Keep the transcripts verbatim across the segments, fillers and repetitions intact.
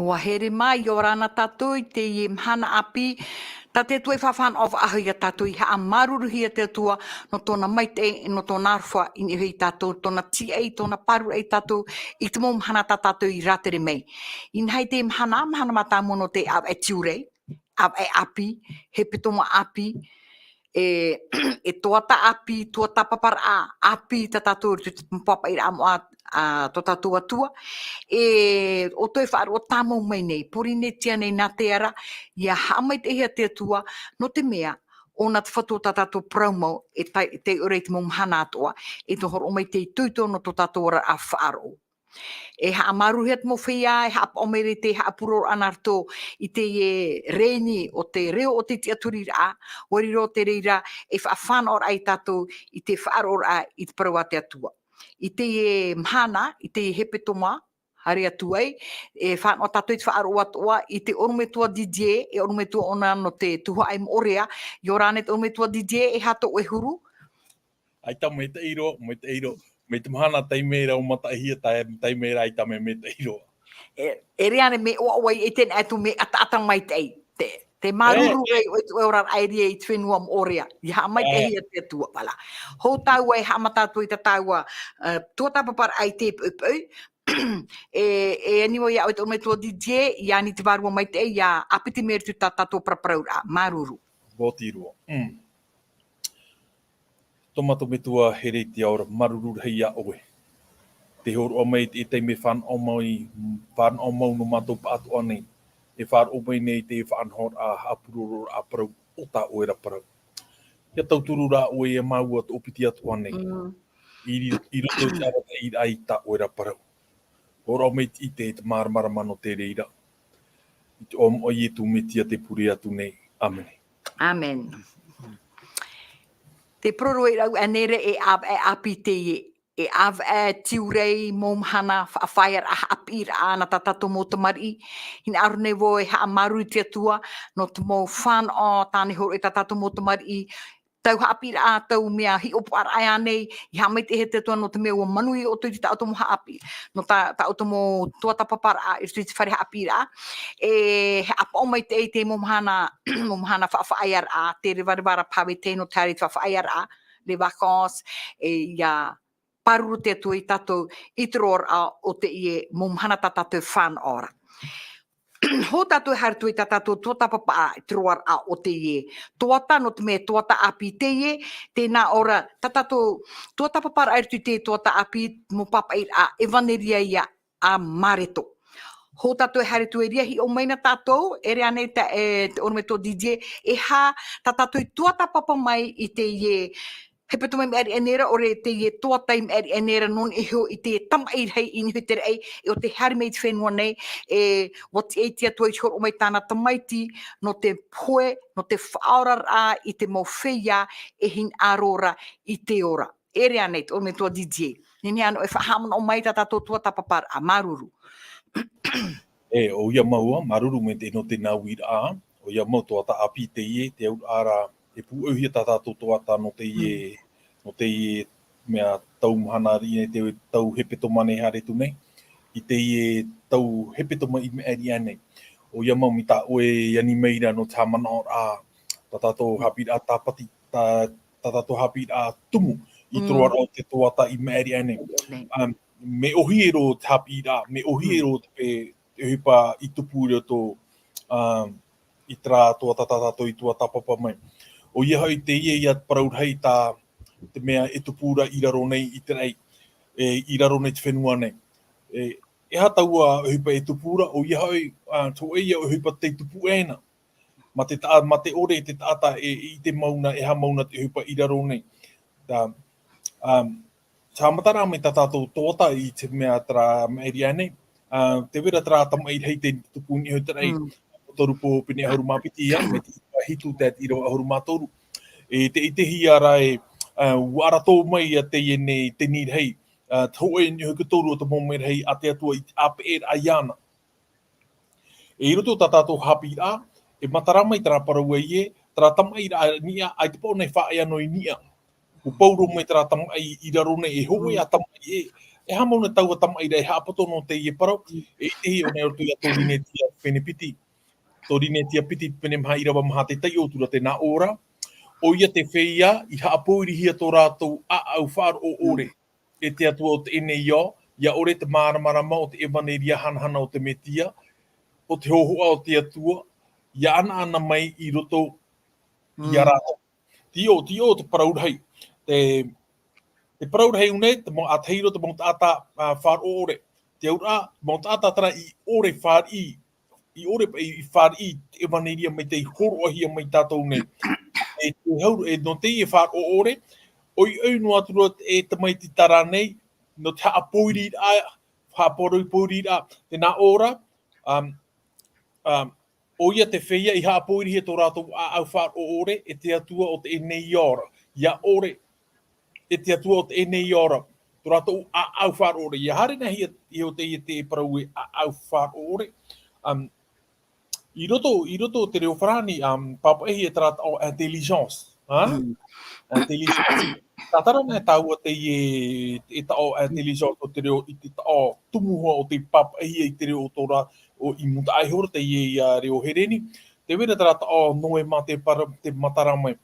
Ua here mai, ʻia ora na tātou i teie mahana ʻāpī, tā te Atua i faʻafānaʻo faʻahou ia tātou, i haʻamāuruuruhia te Atua, nō tōna maitaʻi, nō tōna aroha, i niʻa ia tātou, tōna tīaʻi, tōna pāruru ia tātou, i te mau mahana tā tātou i rātere mai. Inaha i teie mahana, mahana mātāmua nō te ʻāvaʻe tiurai, ʻāvaʻe ʻāpī, hepetoma ʻāpī, e, e tuatāpapa ʻāpī, tuatāpaparaʻa ʻāpī tā tātou i te pāpaʻiraʻa moʻa a tō tātou Atua. E, ʻo tō e faʻaroʻo tāmau mai nei, Pōrīnetia nei nā te ara, ʻia haʻamaitaʻihia te Atua, nō te mea, ʻōna te Fatu tā tātou parau mau, e tai-, e taiʻo ra i te mau mahana atoʻa, e te hōroʻa mai te itoito nō tō tātou oraraʻa faʻaroʻo. E haʻamāuruuruhia te mau feiā, e haʻapaʻo mai ra i te haʻapurororaʻa nā roto i te, e, rēni o te reo o te tiʻaturiraʻa, ʻua riro te reira, e faʻafānaʻoraʻa ia tātou i te faʻaroʻoraʻa i te parau a te Atua. I teie mahana, i teie hepetoma, haere atu ai, e fānaʻo tātou i te faʻaroʻo atoʻa, i te ʻorometua Didier, e ʻorometua ʻōna nō te tuhaʻa i Moʻorea, ʻia ora na te ʻorometua Didier, e aha tō ʻoe huru? ʻAita, maitaʻi roa, maitaʻi roa. Mai te mahana taime ra ʻua mataʻihia, tae, taime ra ʻaita, mea maitaʻi roa. E, e ʻere ānei mea ʻoaʻoa i te nā atu mea ʻataʻata maitaʻi. Te, te māuruuru E, e. ra i ʻoe, ʻoe oraraʻa e rave i te fenua Moʻorea. ʻIa haʻamaitaʻihia E. te Atua, voilà. Hou tāua e haʻamata atu i tā tāua, e, tuatāpaparaʻa i te poʻipoʻi. E, e ani mai iā ʻoe te ʻorometua Didier, ʻia ani te vārua maitaʻi, ʻia ʻāpiti mai i roto i tā tātou paraparauraʻa. Māuruuru. Voti roa. Mm. Tō mātou Metua here i te ao ra, māuruuru rahi iā ʻoe. Te hōroʻa mai i te taime fānaʻo mai, fānaʻo mau nō mātou pāʻatoʻa nei, e faʻaroʻo mai nei te faʻanahoraʻa, haʻapurororaʻa parau o tā ʻoe ra parau. ʻIa tauturu rā ʻoe e māua toʻopiti atoʻa nei. Mm. I ri-, i roto i te arataʻiraʻa i tā ʻoe ra parau. Hōroʻa mai i te, te māramarama nō te reira. I te iʻoa o Ietu Metia tē pure atu nei. ʻĀmene. ʻĀmene. Te parau e rave ānei ra e ʻāvaʻe ʻāpī teie, e ʻāvaʻe tiurai, mau mahana faʻaʻāpīraʻa, haʻapiʻiraʻa nā tā tātou mau tamariʻi. Hinaʻaro nei vau e haʻamāuruuru i te Atua, nō te mau fānaʻo, tāna i hōroʻa i tā tātou mau tamariʻi, tau haʻapiʻiraʻa, tau mea hiʻopoʻaraʻa ānei, ʻia haʻamaitaʻihia te Atua nō te mea ʻua manuia ʻoutou i tā ʻoutou mau haʻapiʻi, nō tā, tā ʻoutou mau tuatāpaparaʻa, i roto i te fare haʻapiʻiraʻa. E haʻapaʻo maitaʻi i te mau mahana, mau mahana faʻaʻāpīraʻa, te revarevaraʻa paʻi te nō te haere i te faʻaʻāpīraʻa, les vacances, e ʻia pāruru te Atua iā tātou i te roaraʻa o teie mau mahana tā tātou e fānaʻo ra. Hou tātou e haere atu i tā tātou tuatāpapa i te roaraʻa o teie tuatā, nō te mea tuatā ʻāpī teie, tē nā ʻō ra, tā tātou tuatāpaparaʻa i roto i te tuatā ʻāpī, mau pāpaʻiraʻa ʻevaneria ia a Mareto. Hou tātou e haere atu e riro hiʻo mai na tātou, e riro ānei tā, e, te ʻorometua Didier, e aha tā tātou i tuatāpapa mai i teie hepetoma i maʻiri aʻe nei ra, ʻaore teie tuatā i maʻiri aʻe nei ra, nō niʻa iho i te tamaʻi rahi i niʻa i te raʻi, e ʻo tē haere mai i te fenua nei, e, ʻua tiʻa te Atua i te hōroʻa mai tāna tamaiti, nō te pohe, nō te faʻaoraraʻa i te mau feiā, e hinaʻaro ra i te ora. E riro ānei te ʻorometua Didier. Nehenehe anaʻe e faʻahaʻamanaʻo mai tā tātou tuatāpaparaʻa, māuruuru. E, ʻoia mau ā, māuruuru maitaʻi nō te nā uiraʻa, ʻoia mau tuatā ʻāpī teie, te auraʻa ra, e pūʻohia tā tātou tuatā nō teie, Mm. nō teie mea tau mahana riʻi nei, te tau hepetoma nei haere atu nei, i teie tau hepetoma i maʻiri aʻe nei. ʻOia mau mai tā ʻoe e ani mai ra nō te haʻamanaʻoraʻa, tā tātou haʻapiʻiraʻa tāpati, tā, tā tātou haʻapiʻiraʻa tumu, i te Mm. roaraʻa o te tuatā i maʻiri aʻe nei. Nei. Um, mea ʻōhie roa te haʻapiʻiraʻa, mea ʻōhie Mm. roa te pe-, te ʻohipa i tupu i roto, um, i terā tuatā tā tātou i tuatāpapa mai. ʻOia hoʻi teie ïa te parau rahi tā te mea e tupu ra i raro nei i te raʻi, e, i raro nei te fenua nei. E, e aha taua ʻohipa e tupu ra, ʻoia hoʻi, a, tō ʻoe ïa ʻohipa tei tupu aʻe na. Mā te taʻa-, mā te ʻore te taʻata e, e ʻite mau na, e aha mau na te ʻohipa i raro nei. Tā, um, Haʻamata rā mai tā tātou tuatā i te mea terā maʻiri aʻe nei, a, tē vai ra terā tamaʻi rahi tei tupu i niʻa i te raʻi, Mm. toru pō pene ʻahuru mā piti ïa, mai te ʻīrava hitu tae i te ʻīrava ʻahuru mā toru. E te, i te ʻitehia ra e, a, ʻua ara tō mai ïa teie nei teni rahi, a, te hōʻē i niʻa hoʻi toru o te mau mea rahi a te Atua i te ʻāpeʻeraʻa iāna. E i roto tā tātou haʻapiʻiraʻa, e matara mai terā parau ē, terā tamaʻiraʻa niʻa, ʻaita paʻo nei faʻaea noa i niʻa. ʻUa pau roa mai terā tamaʻi i raro nei, e hōʻē ā tamaʻi ē, E haʻamau nei taua tamaʻi ra e haʻapoto nō teie parau, e ʻitehia ʻōna i roto ia Tōrinetia pene piti. Tōrinetia piti pene maha ʻīrava maha te taiʻo atu ra tē nā ʻō ra. ʻOia te feiā i haʻapōirihia tō rātou ʻāʻau faʻaroʻo ʻore. E te Atua o teie nei ao, ʻia ʻore te māramarama o te ʻevaneria hanahana o te Metia, o te hōhoʻa o te Atua, ʻia ʻanaʻana mai i roto ia rātou. Tīʻo, tīʻo te parau rahi. Te, te parau rahi nei, te mau, ʻa tahi roa te mau taʻata, ā, faʻaroʻo ʻore. Te auraʻa, mau taʻata terā i ʻore fāriʻi, i ʻore paʻi i fāriʻi te ʻevaneria mai tei hōroʻahia mai tātou nei. E te hau, e nō teie faʻaroʻo ʻore, ʻoiʻoi noa atu ra e tamaiti terā nei, nō te haʻapōiriraʻa, haʻapōiri, pōiriraʻa, tē nā ʻō ra, um, um, ʻoia te feiā i haʻapōirihia tō rātou ʻāʻau faʻaroʻo ʻore, e te Atua o teie nei ao ra, ʻia ʻore, e te Atua o teie nei ao ra, tō rātou ʻāʻau faʻaroʻo ʻore, ʻia haere nā hia, i o teie te parau e ʻāʻau faʻaroʻo ʻore, um, i roto, i roto te reo farāni, um, pāpaʻihia terā taʻo intelligence, ha? Intelligence. Tātara nā tāua teie, e taʻo intelligence o te reo, i te taʻo tumu hoʻi o te pāpaʻihia i te reo o tō rā, o i mūtaʻa iho ra teie ia reo Hereni. Tē vai ra terā taʻo noema te para, te matara mai.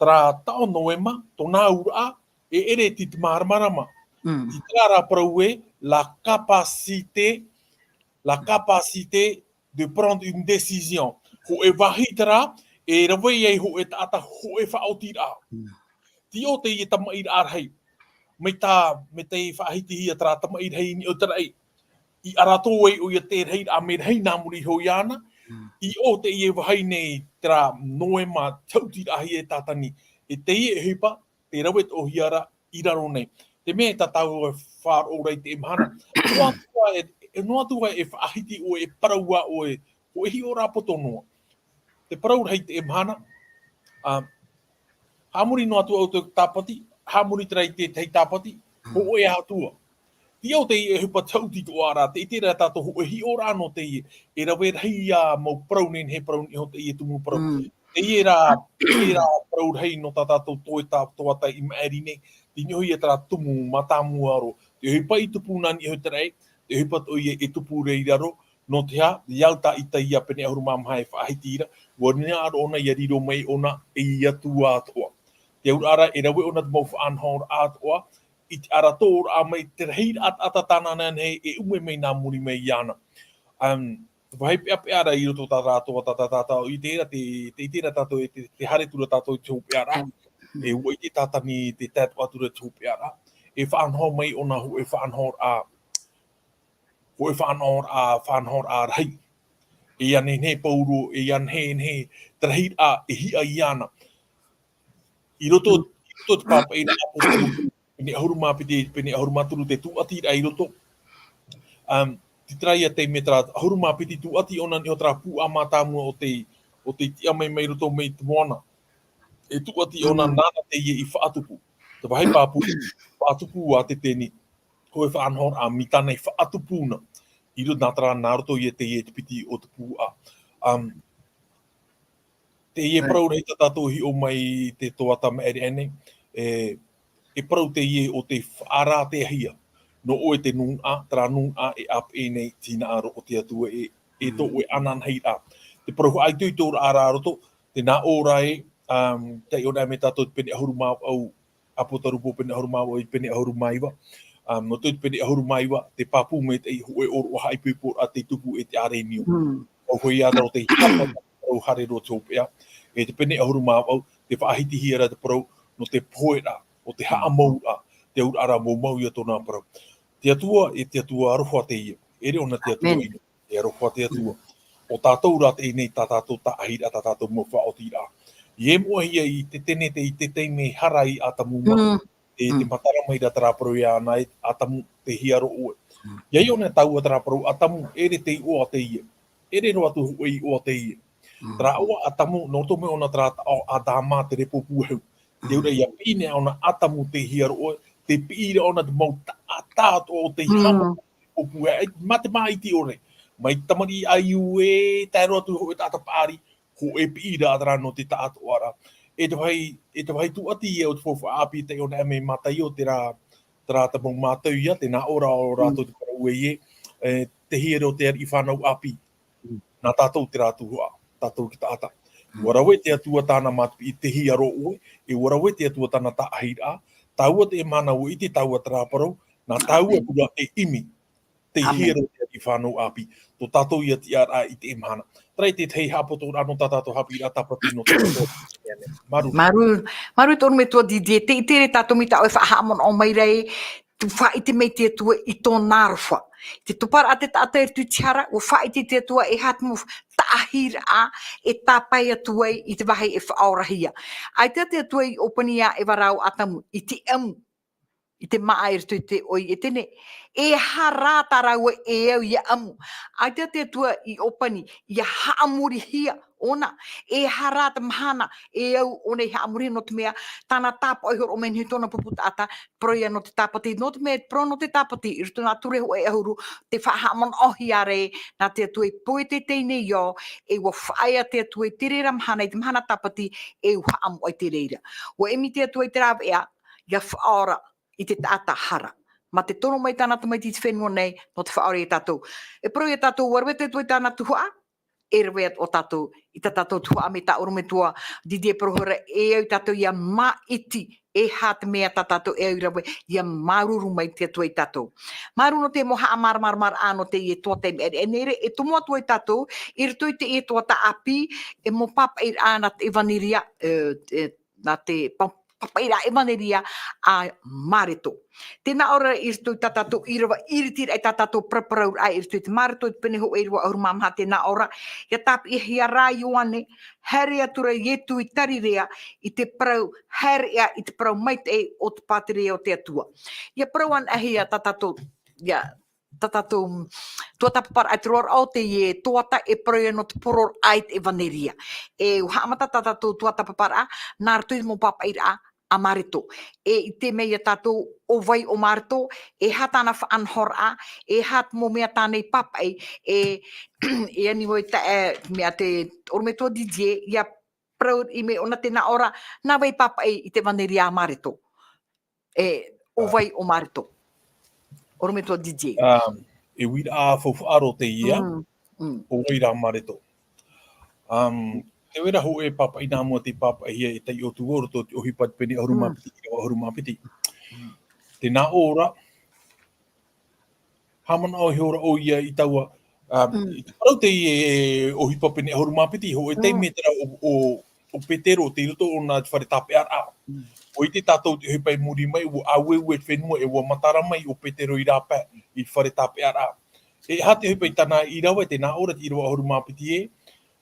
Terā taʻo noema, tōna auraʻa, e ʻere i te māramarama. I terā rā parau ē, la capacité, la capacité de prendre une décision. Hōʻē vāhi terā, e rave ai hōʻē taʻata hōʻē faʻaotiraʻa. Tīʻo teie tamaʻi rahi. Mai tā, mai tei faʻahitihia terā tamaʻi rahi i niʻa i te raʻi. I ʻarato ai ʻoia te rahiraʻa mea rahi nā muri iho iāna. I ʻō teie vāhi nei terā noema te haʻutiraʻahia e Tātani. E teie ʻohipa, te rave toʻohia ra i raro nei. Te mea e tātou e faʻaroʻo ra i teie mahana. Noa atu ā e, e noa atu ā e faʻahiti ʻoe, e parau ā ʻoe, hōʻē hiʻoraʻa poto noa. Te parau rahi i teie mahana, ā, haʻamori noa atu ā ʻoutou tāpati, haʻamori terā i te tahi tāpati, hōʻē atu ā. Tīʻo teie ʻohipa te haʻutitoʻaraʻa, tē ʻite ra tātou hōʻē hiʻoraʻa nō teie, e rave rahi ā mau parau nei, he parau nei iho teie tumu parau. Teie rā, teie rā parau rahi nō tā tātou toe tā, toa tā i maʻiri nei, tei niʻa iho ia terā tumu mātāmua roa. Te ʻohipa i tupu nā niʻa iho i te raʻi, te ʻohipa atoʻa ia e tupu ra i raro, nō te aha, i au tā Itaia pene ʻahuru mā maha e faʻahiti ra, ʻua hinaʻaro ʻōna ʻia riro mai ʻōna ei Atua atoʻa. Te auraʻa ra, e rave ʻōna te mau faʻanahoraʻa atoʻa, i te ʻaratoraʻa mai te rahiraʻa taʻata tāna nei e ʻume mai nā muri mai iāna. Um, te vāhi peʻapeʻa ra i roto tā rātou, tā, tā, tā, tā, i te ra, te, te, i te ra tātou, e te, te haere atu ra tātou i te hopeʻaraʻa. E ʻua ʻite Tātani te tae atu ra i te hopeʻaraʻa. E faʻanaho mai ʻōna hōʻē faʻanahoraʻa, hōʻē faʻanahoraʻa, faʻanahoraʻa rahi. E ia nehenehe pauroa, e ia nehenehe te rahiraʻa e hiʻa iāna. I roto, i roto te pāpaʻi ra ʻĀpōsetolo, pene ʻahuru mā piti, pene ʻahuru mā toru te tūʻatiraʻa i roto. Um, te terā ia taime terā ʻahuru mā piti tūʻati ʻōna i niʻa i terā puaʻa mātāmua o te, o te tiʻa mai mai roto mai te moana. E tūʻati ʻōna nāna teie i faʻatupu. Te vāhi pāpū, faʻatupu ā te teni. Hōʻē faʻanahoraʻa mai tāna i faʻatupu na. I roto nā terā, nā roto ia teie te piti o te puaʻa. Um, teie parau rahi tā tātou hiʻo mai i te toa tā maʻiri aʻe nei, e, e parau teie o te faʻarāteahia. Nō ʻoe te nūnaʻa, terā nūnaʻa e ʻāpeʻe nei, te hinaʻaro o te Atua e, e tō ʻoe ananahi ra. Te parau haʻaitoitoraʻa ra roto, tē nā ʻō ra e, um, taiʻo nei mai tātou te pene ʻahuru mā vaʻu, ʻĀpōsetolo pene ʻahuru mā vaʻu i te pene ʻahuru mā iva. Um, nō te pene ʻahuru mā iva, te pāpū maitaʻi hōʻē ʻōroʻa haʻaipoiporaʻa tei tupu e te ʻārenio. Au hoʻi ia raro te hapa, rau haere roa te hopeʻa. E te pene ʻahuru mā vaʻu, tē faʻahitihia ra te parau, nō te poheraʻa, ʻo te haʻamauraʻa, te auraʻa ra mau mau ia tōna parau. Te Atua, e te Atua aroha teie, ʻere ʻōna te Atua ʻino. E aroha te Atua. ʻO tātou rā teie nei tā tātou tāʻahiraʻa, tā tātou mau faʻaotiraʻa. I e moʻehia i te tene te, i te taime hara ai ʻĀtamu mā, e te matara mai ra terā parau iāna e ʻĀtamu, tei hiʻo roa ʻoe. ʻIa ʻite ʻōna tāua terā parau ʻĀtamu, ʻere te iʻoa teie. ʻEre roa atu hōʻē iʻoa teie. Terā iʻoa ʻĀtamu, nō roto mai ʻōna terā taʻo ʻĀdama te repo pūahu. Te auraʻa ʻia piʻi nei ʻōna ʻĀtamu tei hiʻo roa ʻoe, tē piʻi ra ʻōna te mau taʻata atoʻa o tei hama. ʻO puʻe, e, mā te māʻiti ʻore. Mai te tamariʻi ʻaiū e tae roa atu hōʻē taʻata paʻari, hōʻē piʻiraʻa terā nō te taʻatoʻaraʻa. E te vāhi, e te vāhi tūʻati ia o te faufaʻa ʻāpī taiʻo nei mai Mataio terā, terā te mau mātau ia, tē nā ʻō ra ʻo rātou te parau ē, e, te hiero o te ariʻi fānau ʻāpī. Nā tātou terā tuhaʻa, tātou te taʻata. ʻUa rave te Atua tāna matapiʻi, tei hiero ʻoe, e ʻua rave te Atua tāna taʻahiraʻa, tāua te mahana ʻua ʻite tāua terā parau, nā tāua ʻatura e ʻimi. Te hiero o te ariʻi fānau ʻāpī. Tō tātou ia tiʻaraʻa i teie mahana. Terā te tahi haʻapotoraʻa nō tā tātou haʻapiʻiraʻa tāpati nō te Māuruuru. Māuruuru, māuruuru tō ʻoe metua Didier. Tē ʻite ra tātou mai tā ʻoe e faʻahaʻamanaʻo mai ra ē, tē faʻaʻite mai te Atua i tōna aroha. Te toparaʻa te taʻata i roto i te hara, ʻua faʻaʻite te Atua e aha te mau taʻahiraʻa e tāpae atu ai i te vāhi e faʻaorahia. ʻAita te Atua i ʻōpani iā ʻEva rāua ʻo ʻĀtamu i te ʻamu, i te māʻa i roto i te ʻoi ʻo Etene. E aha rā tā rāua e au ʻia ʻamu? ʻAita te Atua i ʻōpani, ʻia haʻamorihia ʻōna. E aha rā te mahana e au ʻōna i haʻamorihia? Nō te mea, tāna tāpaʻo i hōroʻa mai nei tōna pupu taʻata, parau ia nō te tāpati, nō te mea, parau nō te tāpati, i roto i nā ture hōʻē ʻahuru, tē faʻahaʻamanaʻohia ra ē, nā te Atua i pohe teitei nei ao, e ʻua faʻaea te Atua i te reira mahana, i te mahana tāpati, e ʻua haʻamoʻa i te reira. ʻUa ʻimi te Atua i te rāveʻa, ʻia faʻaora i te taʻata hara. Mā te tono mai tāna Tamaiti i te fenua nei, nō te faʻaora ia tātou. E parau ia tātou, ʻua rave te Atua i tāna tuhaʻa, e rave atoʻa tātou i tā tātou tuhaʻa, mai tā ʻorometua Didier e parau ra, e au tātou ʻia māʻiti, e aha te mea tā tātou e au i rave, ʻia māuruuru mai te Atua ia tātou. Māuruuru nō te mau haʻamāramaramaraʻa nō teie tuhaʻa taime ʻāreʻa nei ra, e tomo atu ai tātou, i roto i teie tuhaʻa ʻāpī, e mau pāpaʻiraʻa nā te ʻEvaneria, e, e, nā te pa-, pāpaʻiraʻa ʻEvaneria a Mareto. Tē nā ʻō ra i roto i tā tātou ʻīrava ʻiritiraʻa, i tā tātou paraparauraʻa i roto i te Mareto, i te pene hōʻē ʻīrava ʻahuru mā maha, tē nā ʻō ra, ʻia tāpeʻahia rā Ioane, haere atu ra Ietu i Tarirea, i te parau haereʻa, i te parau maitaʻi o te pātireia o te Atua. ʻIa parau anaʻe hia tā tātou, ʻia, tā tātou, mm, tuatāpaparaʻa, te roaraʻa o teie tuhaʻa e parau ia nō te poroʻraʻa i te ʻEvaneria. E ʻua haʻamata tā tātou tuatāpaparaʻa, nā roto i te mau pāpaʻiraʻa a Mareto. E ʻite mai ia tātou ʻo vai ʻo Mareto, e aha tāna faʻanahoraʻa, e aha te mau mea tāna i pāpaʻi, e, e ani hoʻi tā, e, mea te ʻorometua Didier, ʻia parau mai ʻōna tē nā ʻō ra, nā vai pāpaʻi i te ʻEvaneria a Mareto. E, ʻo vai ʻo Mareto. ʻOrometua Didier. Um, e uiraʻa faufaʻa roa teie, mm, mm, ʻo vai rā Mareto. Um, te vai ra hōʻē pāpaʻi nā mua tei pāpaʻihia e taiʻo atu vau i roto i te ʻohipa i te pene ʻahuru mā piti, mm, ʻīrava ʻahuru mā piti. Mm. Tē nā ʻō ra, haʻamanaʻo iho ra ʻoia i taua, ā, mm, i te parau teie ʻohipa pene ʻahuru mā piti, hōʻē taime terā ʻo, ʻo, ʻo Petero tei roto ʻōna i te fare tāpeʻaraʻa. Mm. ʻUa ʻite tātou te ʻohipa i muri mai, ʻua ʻāueue te fenua, e ʻua matara mai ʻo Petero i rāpae i te fare tāpeʻaraʻa. E aha te ʻohipa i tāna i rave, tē nā ʻō ra te ʻīrava ʻahuru mā piti ē,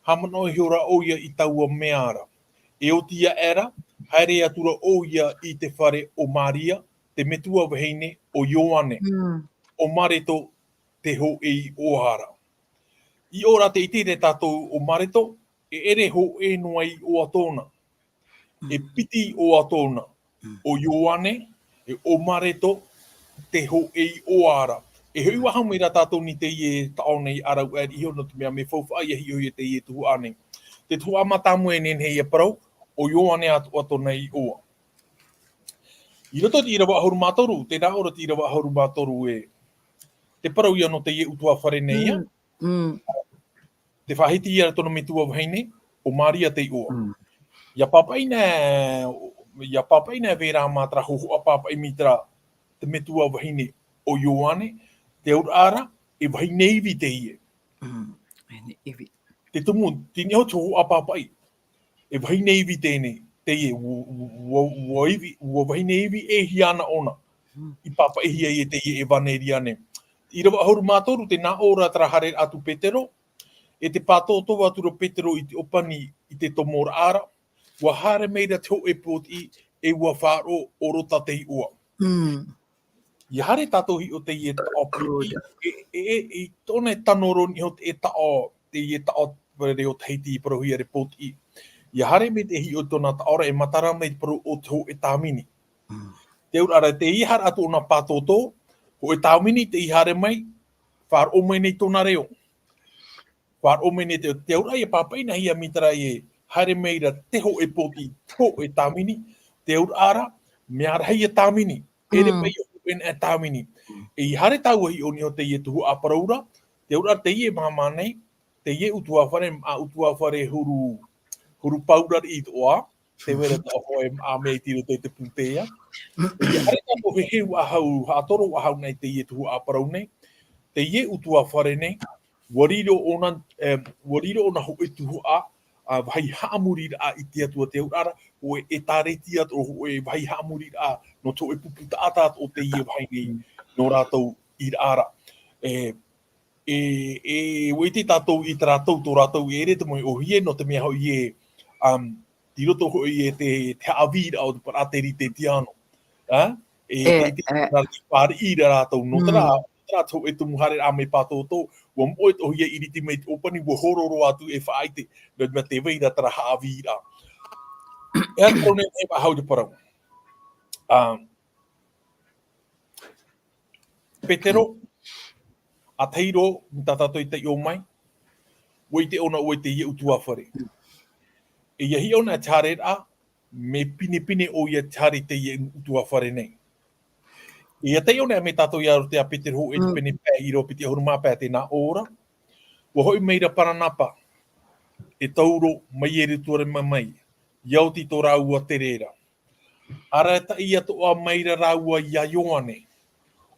haʻamanaʻo iho ra ʻoia i taua mea ra. E oti aʻe ra, haere atu ra ʻoia i te fare o Maria, te metua vahine o Ioane, mm, ʻo Mareto te hōʻē iʻoa ra. ʻIa ʻō ra, tē ʻite ra tātou ʻo Mareto, e ʻere hōʻē noa iʻoa tōna. E, mm, piti iʻoa tōna. Mm. ʻO Ioane, e ʻo Mareto te hōʻē iʻoa ra. E hoʻi faʻahou mai ra tātou i teie taʻo nei, ʻāraʻuaʻe iho, nō te mea mea faufaʻa ʻia hiʻohia teie tuhaʻa nei. Te tuhaʻa mātāmua e nehenehe ʻia parau, ʻo Ioane atoʻa tōna iʻoa. I roto i te ʻīrava ʻahuru mā toru, tē nā ʻō ra te ʻīrava ʻahuru mā toru ē, te parau ia nō teie ʻutuāfare nei, mm, mm, te faʻahiti ia tōna metua vahine, ʻo Maria te iʻoa. Mm. ʻIa pāpaʻi na, ʻia pāpaʻi na e vai ra mā terā hōhoʻa pāpaʻi mai terā te metua vahine ʻo Ioane, te auraʻa ra, e vahine ivi teie. Mm, vahine ivi. Te tumu, teie nei te hōhoʻa pāpaʻi. E vahine ivi teie, teie, ʻua, ʻua, ʻua ivi, ʻua vahine ivi e hia ana ʻōna. Mm. I pāpaʻihia e teie ʻevaneria nei. ʻĪrava ʻahuru mā toru, tē nā ʻō ra terā haereraʻa atu Petero, e tē pātōtō atu ra Petero i te ʻōpani i te tomoraʻa ra, ʻua haere mai ra te hōʻē pōtiʻi, e ʻua faʻaroʻo ʻo Rota te iʻoa. Mm. ʻIa haere tātou i hiʻo teie taʻo pōtiʻi, e, e, e, i tōna e tano roa i niʻa i te taʻo, teie taʻo reo Tahiti i parauhia ra pōtiʻi. ʻIa haere mai te hiʻo i tōna taʻo ra, e matara mai te parau o te hōʻē tāvini. Mm. Te auraʻa ra, teie haere atu ʻōna pātōtō, hōʻē tāvini tei haere mai, faʻaroʻo mai nei tōna reo. Faʻaroʻo mai nei te, te auraʻa ʻia pāpaʻihia mai terā e haere mai ra te hōʻē pōtiʻi, te hōʻē tāvini, te auraʻa ra, mea rahi ia tāvini, ʻere, mm, paʻi e nā tāvini. E haere tāua hiʻo nei ʻo teie tuhaʻa parau ra, te auraʻa teie māmā nei, teie ʻutuāfare, a ʻutuāfare huru, huru paura riʻi toʻa, te vera toʻa hoʻi a mea i tiro te te pūtea. E haere tātou he heu ʻahau, haʻatoro ʻahau nei teie tuhaʻa parau nei, teie ʻutuāfare nei, ua riro ʻōna, e, ua riro ʻōna hōʻē tuhaʻa, a, vāhi haʻamoriraʻa i te Atua te auraʻa ra, hōʻē ʻētāretia atoʻa, hōʻē vāhi haʻamoriraʻa, nō te hōʻē pupu taʻata atoʻa teie vāhi nei, nō rātou i rāʻau ra. E, e, e, ʻua ʻite tātou i tā rātou, tō rātou ʻere te moe ʻōhie, nō te mea hoʻi ē, um, i roto hoʻi e te, te haʻavīraʻa o te paraʻa te rite tiano. A? E, e, te, te, e. Nā te pāriʻi ra rātou, nō terā, mm, terā tō e tumu haereraʻa mai pātōtō, ua moʻe te ʻōhie i rite mai te ʻōpani, ua horo roa atu e faʻaʻite, nō te mea tē vai ra terā haʻavīraʻa. E aha te parau nei, e faʻahou te parau. Um, Petero, ʻa tahi roa, mai tā tātou i taiʻo mai, ʻua ʻite ʻōna ʻoe teie ʻutuāfare. E ʻia hiʻo na te haereraʻa, mea pinepine ʻoia te haere i teie ʻutuāfare nei. E ʻia taiʻo na mai tātou ia roto ia Petero hōʻē te, mm, pene pae ʻīrava piti ʻahuru mā pae tē nā ʻō ra. ʻUa hoʻi mai ra Paranapa, e Tauro mai Ierutarema mai, ʻia oti tō rāua tere ra. ʻAraʻataʻi atoʻa mai ra rāua ia Ioane,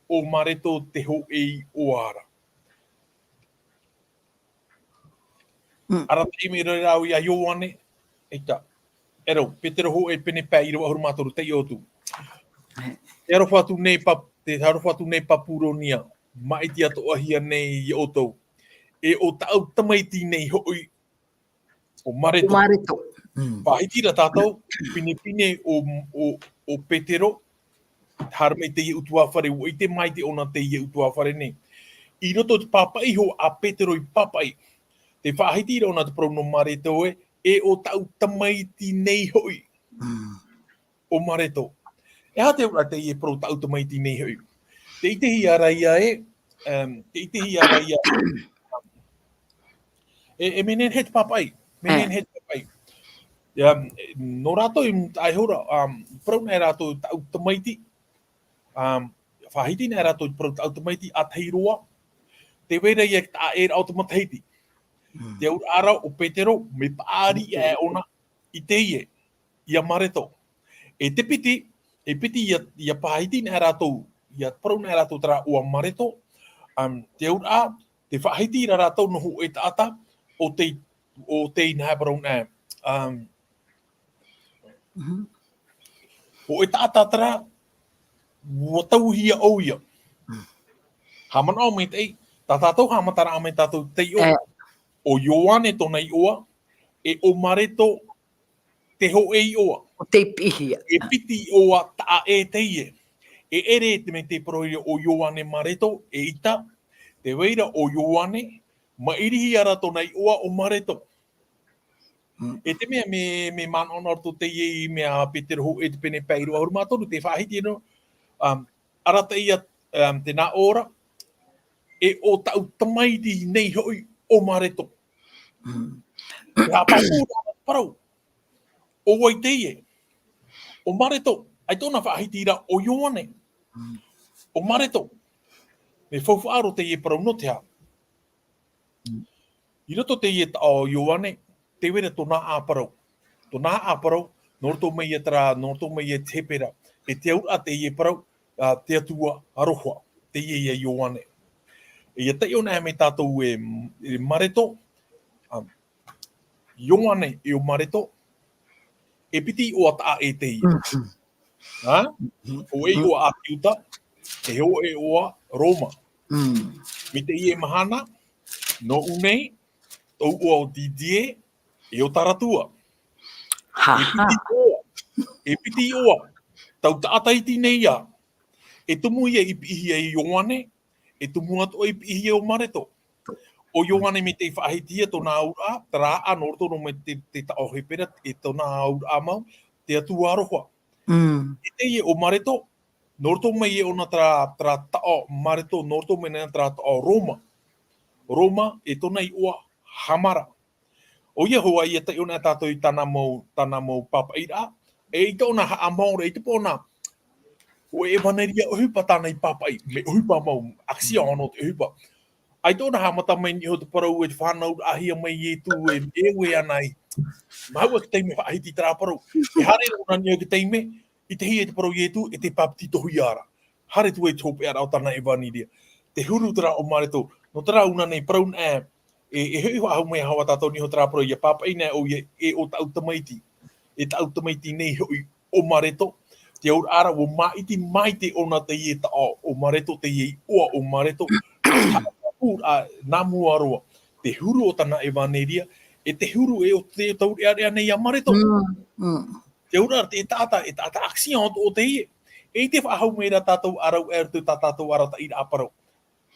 ʻo Mareto te hōʻē iʻoa ra. Mm. ʻAraʻataʻi mai ra rāua ia Ioane, ʻeita. E rau, Petero hōʻē pene pae ʻīrava ʻahuru mā toru, taiʻo atu. E. Te aroha atu nei Pap-, te aroha atu nei Papuronia, maʻiti atoʻahia nei ia ʻoutou. E ʻo tāʻu tamaiti nei hoʻi, ʻo Mareto. ʻO Mareto. Mm. Faʻahiti ra tātou, pinepine ʻo, ʻo, ʻo Petero, haere mai teie ʻutuāfare, ʻua ʻite maite ʻōna teie ʻutuāfare nei. I roto i te pāpaʻi iho a Petero i pāpaʻi, tē faʻahiti ra ʻōna te parau nō Mareto ē, e ʻo tāʻu tamaiti nei hoʻi. Mm. ʻO Mareto. E aha te auraʻa teie parau tāʻu tamaiti nei hoʻi? Tē ʻitehia ra ïa ē, um, tē ʻitehia ra ïa. E, e mea nehenehe te pāpaʻi, mea, e, nehenehe te pāpaʻi. Ia, nō rātou i taʻa iho ra, um, parau nei rātou tāʻu tamaiti, um, faʻahiti nei rātou parau tāʻu tamaiti ʻa tahi roa, tē vai ra ïa te taʻaʻēraʻa o te matahiti. Mm. Te auraʻa ra ʻo Petero, mea paʻari aʻe ʻōna i teie, ia Mareto. E te piti, e piti ʻia, ʻia faʻahiti nei rātou, ʻia parau nei rātou terā iʻoa Mareto, um, te auraʻa, tē faʻahiti ra rātou nō hōʻē taʻata, ʻo tei, ʻo tei nā parau nei, um, mhm, hōʻē taʻata terā, ʻua tauihia ʻoia. Mm. Haʻamanaʻo maitaʻi, tā tātou haʻamataraʻa mai tātou taiʻo, e, ʻo Ioane tōna iʻoa, e ʻo Mareto te hōʻē iʻoa. ʻO tei piʻihia. E piti iʻoa taʻa ʻē teie. E ʻere te mea tē parau ra ʻo Ioane Mareto, eʻita, tē vai ra ʻo Ioane, maʻirihia ra tōna iʻoa ʻo Mareto. Mm. E te mea mea, mea manaʻo nā roto teie i mea a Petero hōʻē te pene pae ʻīrava ʻahuru mā toru, tē faʻahiti ra, um, ʻAraʻataʻi, um, tē nā ʻō ra, e ʻo tāʻu tamaiti nei hoʻi ʻo Mareto. Mm. Te haʻapāpū ra te parau. ʻO vai teie? ʻO Mareto, ʻaita ʻōna faʻahiti ra ʻo Ioane. Mm. ʻO Mareto. Mea faufaʻa roa teie parau nō te aha? Mm. I roto teie taʻo o Ioane, tē vai ra tōna ʻāparau. Tōna ʻāparau, nō roto mai ia terā, nō roto mai ia te hepera. E te auraʻa teie parau, ā, te Atua aroha, teie ia Ioane. E ʻia taiʻo na mai tātou e, e Mareto, ā, Ioane e ʻo Mareto, e piti iʻoa taʻa ʻē teie. Mhm. Ā? Mhm. Hōʻē iʻoa ʻĀtiuta, e hōʻē iʻoa Roma. Mm. Mai teie mahana, nōʻu nei, tōʻu iʻoa ʻo Didier, e ʻo Taratua. Ha, ha. E piti iʻoa, e piti iʻoa, tau taʻata iti nei ā. E tumu ia i piʻihia e Ioane, e tumu atoʻa i piʻihia ʻo Mareto. ʻO Ioane mea tei faʻahitihia tōna auraʻa, terā nō roto nō mai te, te taʻo hepera, e tōna auraʻa mau, te Atua aroha. Mm. I teie ʻo Mareto, nō roto mai e ʻōna terā, terā taʻo Mareto, nō roto mai nei terā taʻo Roma. Roma, e tōna iʻoa Hamara. ʻOia hoʻi ʻia taiʻo na tātou i tāna mau, tāna mau pāpaʻiraʻa, e ʻaita ʻōna haʻamau ra, ʻaita paʻi ʻōna, ʻo e ʻevaneria ʻohipa tāna i pāpaʻi, mea ʻohipa mau, action nō te ʻohipa. ʻAita ʻōna haʻamata mai i niʻa iho te parau e te fānauraʻahia mai Ietu e, e ʻoe ana ai. Mahau ake te taime faʻahiti terā parau. E haere roa ʻōna i niʻa iho i te taime, i te hia i te parau Ietu, e tē papetitohia ra. Haere atu ai te hopeʻaraʻa o tāna ʻevaneria. Te huru terā ʻo Mareto, nō terā ʻōna nei parau nā, e, e hoʻi faʻahou mai hoʻi tātou i niʻa iho terā parau, ʻia pāpaʻi na ʻoia e ʻo tāʻu tamaiti. E tāʻu tamaiti nei hoʻi ʻo Mareto, te auraʻa ra ʻua māʻiti maite ʻōna teie taʻo o Mareto, teie iʻoa o Mareto, haʻapāpūraʻa nā mua roa, te huru o tāna ʻevaneria, e te huru e ʻo te taureʻareʻa nei a Mareto. Mm, mm. Te auraʻa ra te taʻata, e taʻata action atoʻa teie. E ʻite faʻahou mai ra tātou ʻāraʻuraʻa i roto i tā tātou arataʻiraʻa parau.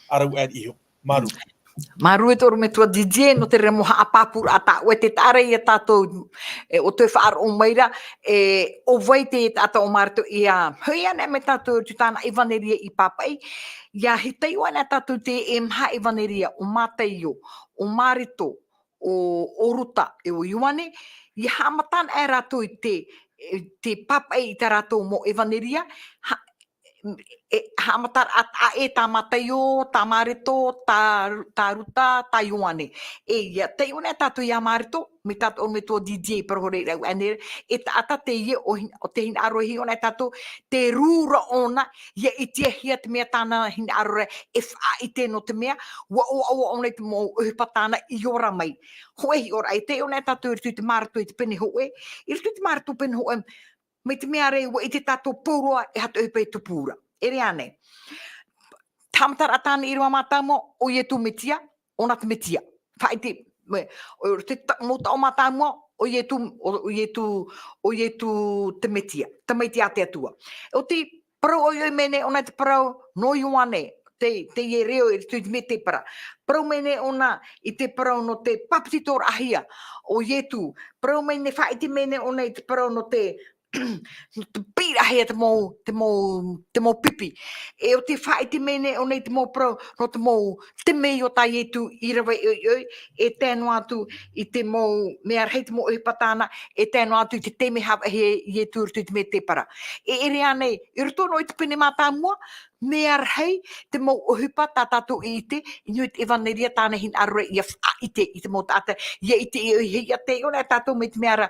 ʻĀraʻuraʻa i niʻa iho. Māuruuru. Māuruuru e te ʻorometua Didier, nō te reira mau haʻapāpūraʻa tā ʻoe, tē taʻa ra ia tātou, e, ʻo tē faʻaroʻo mai ra, e, ʻo vai te taʻata ʻo Mareto ʻia hoʻi ana mai tātou i roto i tāna ʻevaneria i pāpaʻi, ʻia hinaʻaro ana tātou i teie maha ʻevaneria ʻo Mātaio, ʻo Mareto, ʻo, ʻo Ruta, e ʻo Ioane, ʻia haʻamata ana rātou i te, e, te pāpaʻi i tā rātou mau ʻevaneria, ha-, e, haʻamataraʻa ē tā Mātaio, tā Mareto, tā, tā Ruta, tā Ioane. E, ʻia taiʻo ana tātou ia Mareto, mai tā te ʻorometua Didier i parau hoʻi ra ʻānei, e taʻata teie ʻo hin-, ʻo tē hinaʻaro e hiʻo ana tātou, tē rū ra ʻōna, ʻia ʻitehia te mea tāna hinaʻaro ra, e faʻaʻite nō te mea, ʻua ʻoaʻoa ʻōna i te mau ʻohipa tāna i ora mai. Hōʻē hiʻoraʻa, e taiʻo ana tātou i roto i te Mareto i te pene hōʻē, i roto i te Mareto pene hōʻē, mai te mea ra ʻua ʻite tātou pauroa e aha te ʻohipa e tupu ra. E ʻere ānei. Haʻamataraʻa tāna i reira mātāmua, ʻo Ietu Metia, ʻōna te Metia. Faʻaʻite, me, ʻo te ta-, mau taʻo mātāmua, ʻo Ietu, ʻo, ʻo Ietu, ʻo Ietu te Metia, tamaiti a te Atua. ʻOti, parau ʻoiʻoi mai nei ʻōna i te parau nō Ioane, te, teie reo i roto i te mētēpara. Parau mai nei ʻōna i te parau nō te papetitoraʻahia o Ietu. Parau mai nei, faʻaʻite mai nei ʻōna i te parau nō te, nō te piʻiraʻahia te mau, te mau, te mau pipi. E ʻoti faʻaʻite mai nei ʻōna i te mau parau, nō te mau teme o tā Ietu i rave ʻoiʻoi, e tae noa atu i te mau mea rahi, te mau ʻohipa tāna, e tae noa atu i te taime i haʻavāhi ai Ietu i roto i te mētēpara. E ʻere ānei, i roto noa i te pene mātāmua, mea rahi, te mau ʻohipa tā tātou i ʻite, i niʻa i te ʻevaneria tāna hinaʻaro ra ʻia faʻaʻite i te mau taʻata, ʻia ʻite ʻoia, ʻia taiʻo ana tātou mai te mea ra,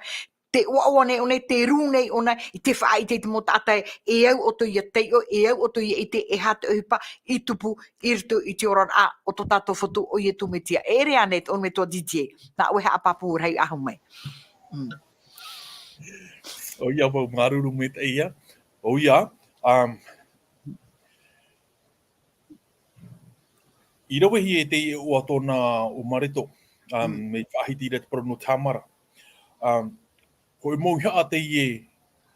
tē ʻoaʻoa nei ʻōna, tē rū nei ʻōna i te faʻaʻite i te mau taʻata, e au ʻoutou ʻia taiʻo, e au ʻoutou ʻia ʻite, e aha te ʻohipa i tupu i roto i te oraraʻa o tō tātou Fatu ʻo Ietu Metia. E ʻere ānei te ʻorometua Didier, nā ʻoe haʻapāpū rahi faʻahou mai. Mm. ʻOia, vau māuruuru maitaʻi ia. ʻOia, um, i ravehia e te iʻoa tōna ʻo Mareto, um, Mm. mai faʻahiti ra te parau nō te hāmara. Um, hōʻē mau haʻa teie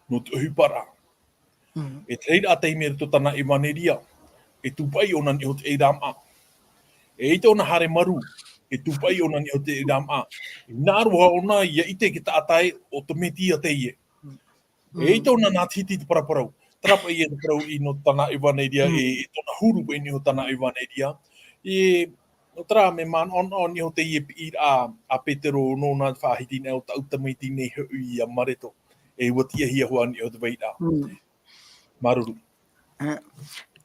nō te ʻohiparaʻa. Mm. E te reira taime i roto tāna ʻevaneria, e tūpaʻi ʻōna i niʻa iho te ʻairāmaʻa. E ʻaita ʻōna haere marū, e tūpaʻi ʻōna i niʻa iho te ʻairāmaʻa. Hinaʻaro ʻōna ʻia ʻite e te taʻata ē, ʻo te Metia teie. Mm. E ʻaita ʻōna nā te hiti i te paraparau. Terā paʻi e te parau i nō tāna ʻevaneria, Mm. e, e tōna huru paʻi i niʻa iho tāna ʻevaneria. E, nō terā mea manaʻonaʻo i niʻa iho teie piʻiraʻa a Petero nōna faʻahiti nei, ʻo tāʻu tamaiti nei hoʻi a Mareto. E ʻua tiʻahia hoʻi i niʻa iho te vairaʻa. Mm. Māuruuru. Ah,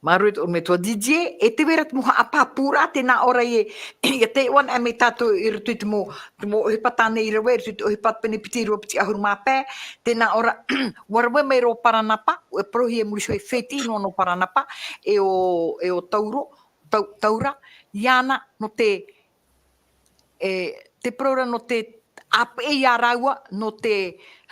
māuruuru te ʻorometua Didier, e te vai ra te mau haʻapāpūraʻa, tē nā ʻō ra ē, ʻia taiʻo ana mai tātou i roto i te mau, te mau ʻohipa tāne i rave, i roto i te ʻohipa pene piti, rua piti ʻahuru mā pae, tē nā ʻō ra, ʻua rave mai roa Paranapa, e parauhia i muri iho e fētiʻi noa nō Paranapa, e ʻo, e ʻo Tauro, Tau-, Taura, iāna nō te, e, te parau ra nō te ʻāpeʻe ia rāua, nō te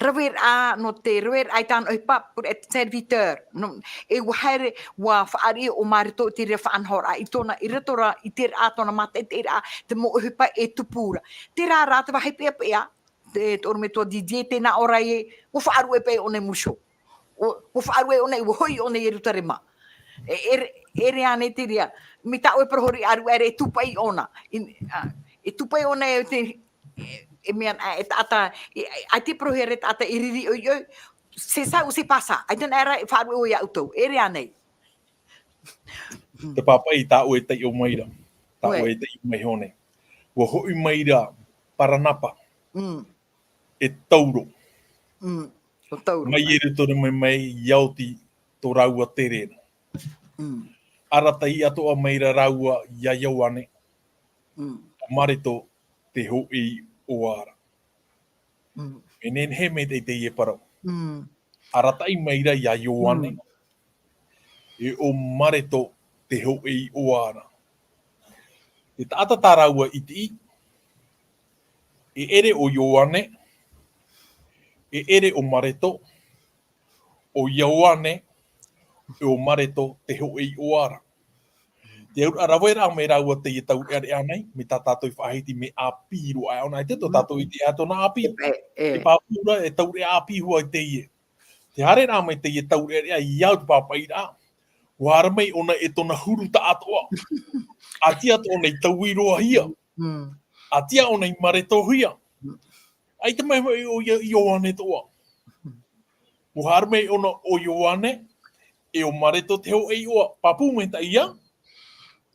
raveraʻa, nō te raveraʻa i tāna ʻohipa, pour être serviteur. Nō, e ʻua haere, ʻua faʻariʻi ʻo Mareto i te reira faʻanahoraʻa i tōna, i roto ra i te reira tōna mātaʻitaʻiraʻa, te mau ʻohipa e tupu ra. Terā rā te vāhi peʻapeʻa, te, te ʻorometua Didier, tē nā ʻō ra ē, ʻua faʻaruʻe paʻi ʻōna i muri iho. ʻO, ʻua faʻaruʻe ʻōna, ʻua hoʻi ʻōna i Ierutarema. E, e, e ʻere ānei te reira, mai tā ʻoe parau hoʻi ra ʻāruʻe ra e tūpaʻi ʻōna. I, a, e tūpaʻi ʻōna e te, e, e mea, a, e taʻata, e, e, ʻaita e parauhia ra e taʻata e riri ʻoiʻoi, c'est ça ou c'est pas ça. ʻAita na ra e faʻaruʻe ʻoe iā ʻoutou. E ʻere ānei. Te pāpaʻi tā ʻoe e taiʻo mai ra. Tā ʻOe. ʻOe e taiʻo mai hoʻi nei. ʻUa hoʻi mai ra Paranapa. Mm. E Tauro. Mm. ʻO Tauro. Mai Ierutarema mai, ʻia oti tō rāua tere ra. Mm. Arataʻi atoʻa maira rāua iā Ioane, Mm. Mareto te hōʻē iʻoa ra. Mm. E nehenehe mai te, teie parau. Mm. Arataʻi maira iā Ioane, Mm. e ʻo Mareto te hōʻē iʻoa ra. Te taʻata tā rāua ʻitiʻi, e ʻere ʻo Ioane, e ʻere ʻo Mareto, ʻo Ioane, e ʻo Mareto te hōʻē iʻoa ra. Te auraʻa rave rahi mai rāua teie taureʻareʻa nei, mai tā tātou i faʻahiti mea ʻāpī roa aʻe ʻōna, ʻaita tō Mm. tātou i ʻite ā tōna ʻāpī. E, e. Te pāpū ra, e taureʻa ʻāpī hoʻi teie. Te haere rā mai teie taureʻareʻa i au te pāpaʻiraʻa. ʻUa haere mai ʻōna e tōna huru taʻatoʻa. ʻAita ʻōna i tauiroahia. Mm. ʻAita ʻōna i maretohia. Mm. ʻAita mai hoʻi ʻo Ia-, Ioane atoʻa. ʻUa haere mai ʻōna ʻo Ioane, e ʻo Mareto te hōʻē iʻoa. Pāpū maitaʻi ia.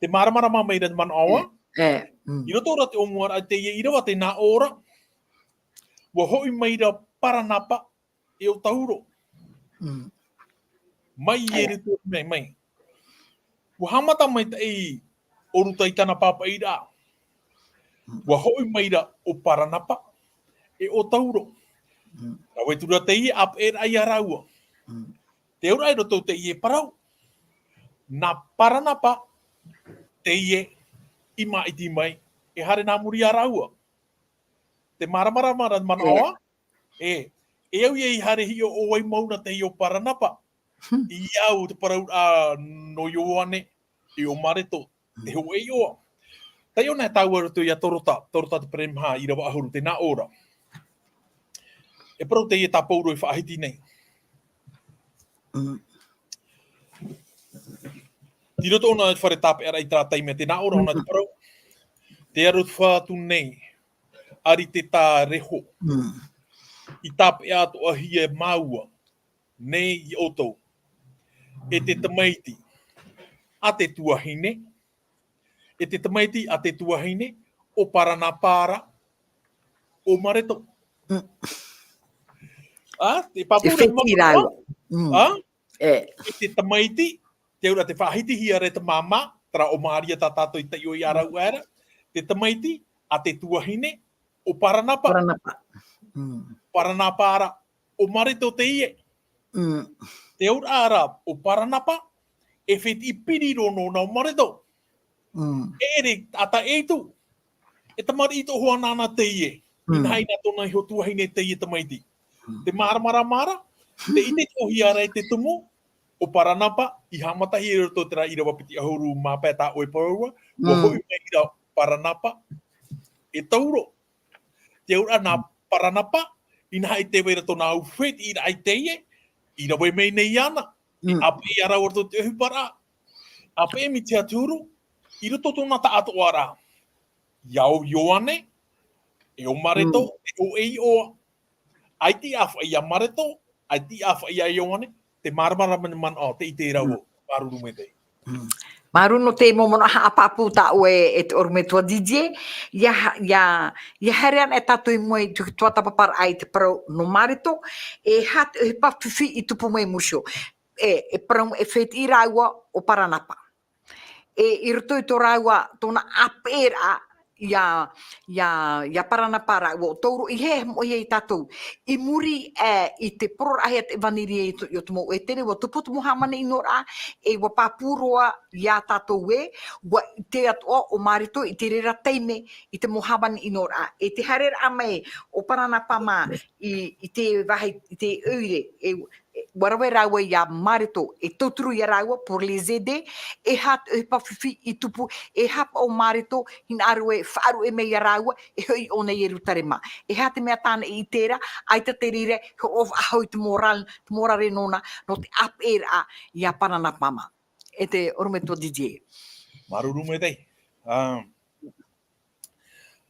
Te māramarama maira te manaʻo ā. E, e, mm. I roto ra te ʻōmuaraʻa teie ʻīrava, tē nā ʻō ra. ʻUa hoʻi maira Paranapa, e ʻo Tauro. Mm. Mai Aia. Ierutarema mai. ʻUa haʻamata maitaʻi ʻo Ruta i tāna pāpaʻiraʻa. Mm. ʻUa hoʻi maira ʻo Paranapa, e ʻo Tauro. Mm. Rave atu ra teie ʻāpeʻeraʻa ia rāua. Mm. Te auraʻa i roto i teie parau. Nā Paranapa teie i māʻiti mai, e haere nā muri ia rāua. Te māramarama ra te manaʻo ā, E. e, e au ia i haere hiʻo ʻo vai mau na teie ʻo Paranapa. Hmm. I au te parauraʻa nō Ioane, e ʻo Mareto, te Hmm. hōʻē iʻoa. Taiʻo na tāua i roto ia Torota, Torota te pene maha, ʻīrava ʻahuru, tē nā ʻō ra. E parau teie tā Pauro i faʻahiti nei. Hmm. I roto ʻōna i te fare tāpeʻaraʻa i terā taime, tē nā ʻō ra ʻōna te Hmm. parau. Tē aroha atu nei, ʻAriteta Reho. Hmm. I tāpeʻa atoʻahia māua nei ia ʻoutou. E te tamaiti a te tuahine, e te tamaiti a te tuahine, ʻo Paranapa ra, ʻo Mareto. Hmm. Ā, te E pāpū ra te fētiʻi manaʻo ā. rāua. Hmm. Ā? E. E te tamaiti, te auraʻa tē faʻahitihia ra e te māmā, terā ʻo Maria tā tātou i taiʻo ia rāua ra. Te tamaiti a te tuahine, ʻo Paranapa. Paranapa. Mm. Paranapa ra, ʻo Mareto teie. Mm. Te auraʻa ra, ʻo Paranapa, e fētiʻi piri roa nōna ʻo Mareto. Mm. E ʻere, taʻata ʻeitu. E tamariʻi atoʻa hoʻi āna teie. Mm. Inaha ïa tōna iho tuahine teie tamaiti. Mm. Te māramarama ra, tē ʻite atoʻahia ra e te tumu, ʻo Paranapa, i haʻamatahia i roto i terā ʻīrava piti ʻahuru mā pae tā ʻoe e parau ra, ʻua Mm. hoʻi maira Paranapa, e Tauro. Te auraʻa nā Paranapa, inaha i tē vai ra tōna au fētiʻiraʻa i teie, i rave mai nei iāna, i Mm. ʻāpeʻe ia rāua i roto i te ʻohiparaʻa. ʻĀpeʻe mai te Atua, i roto i tōna taʻatoʻaraʻa. Ia ʻo Ioane, e ʻo Mareto, Mm. e ʻo Eiʻoa. ʻAita i ʻāfaʻi ia Mareto, ʻaita i ʻāfaʻi ia Ioane, te māramarama manaʻo, tē ʻite ra vau, Mm. māuruuru maitaʻi. Mm. Māuruuru nō te mau manaʻo haʻapāpū tā ʻoe e te ʻorometua Didier, ʻia ha-, ʻia, ʻia haere anaʻe tātou i mua i te tuatāpaparaʻa i te parau nō Mareto, e aha te ʻohipa fifi i tupu mai i muri iho. E, e parau, e fētiʻi rāua ʻo Paranapa. E, i roto i tō rāua, tōna ʻāpeʻeraʻa, ia, ia, ia Paranapa ra, ʻua Tauro i hehemo ia i tātou. I muri, e, i te poroʻahia te ʻevanelia i tō, i ō te mau ʻētere, ʻua tupu te mau hāmani ʻinoraʻa, e ʻua pāpū roa ia tātou ē, ʻua ʻite atoʻa ʻo Mareto i te reira taime i te mau hāmani ʻinoraʻa. E te haereraʻa mai ʻo Paranapa mā i, i te vāhi, i te ʻoire, e, ʻUa rave rāua ia Mareto, e tauturu ia rāua, pour les aider, e aha te ʻohipa fifi i tupu, e aha paʻi ʻo Mareto, hinaʻaro e faʻaruʻe mai ia rāua, e hoʻi ʻōna i Ierutarema. E aha te mea tāna i ʻite ra, ʻaita te reira, e hoʻo faʻahou i te morale, te morale nōna, nō te ʻāpeʻeraʻa ia Paranapa mā. E te ʻorometua Didier. Māuruuru maitaʻi. Ā,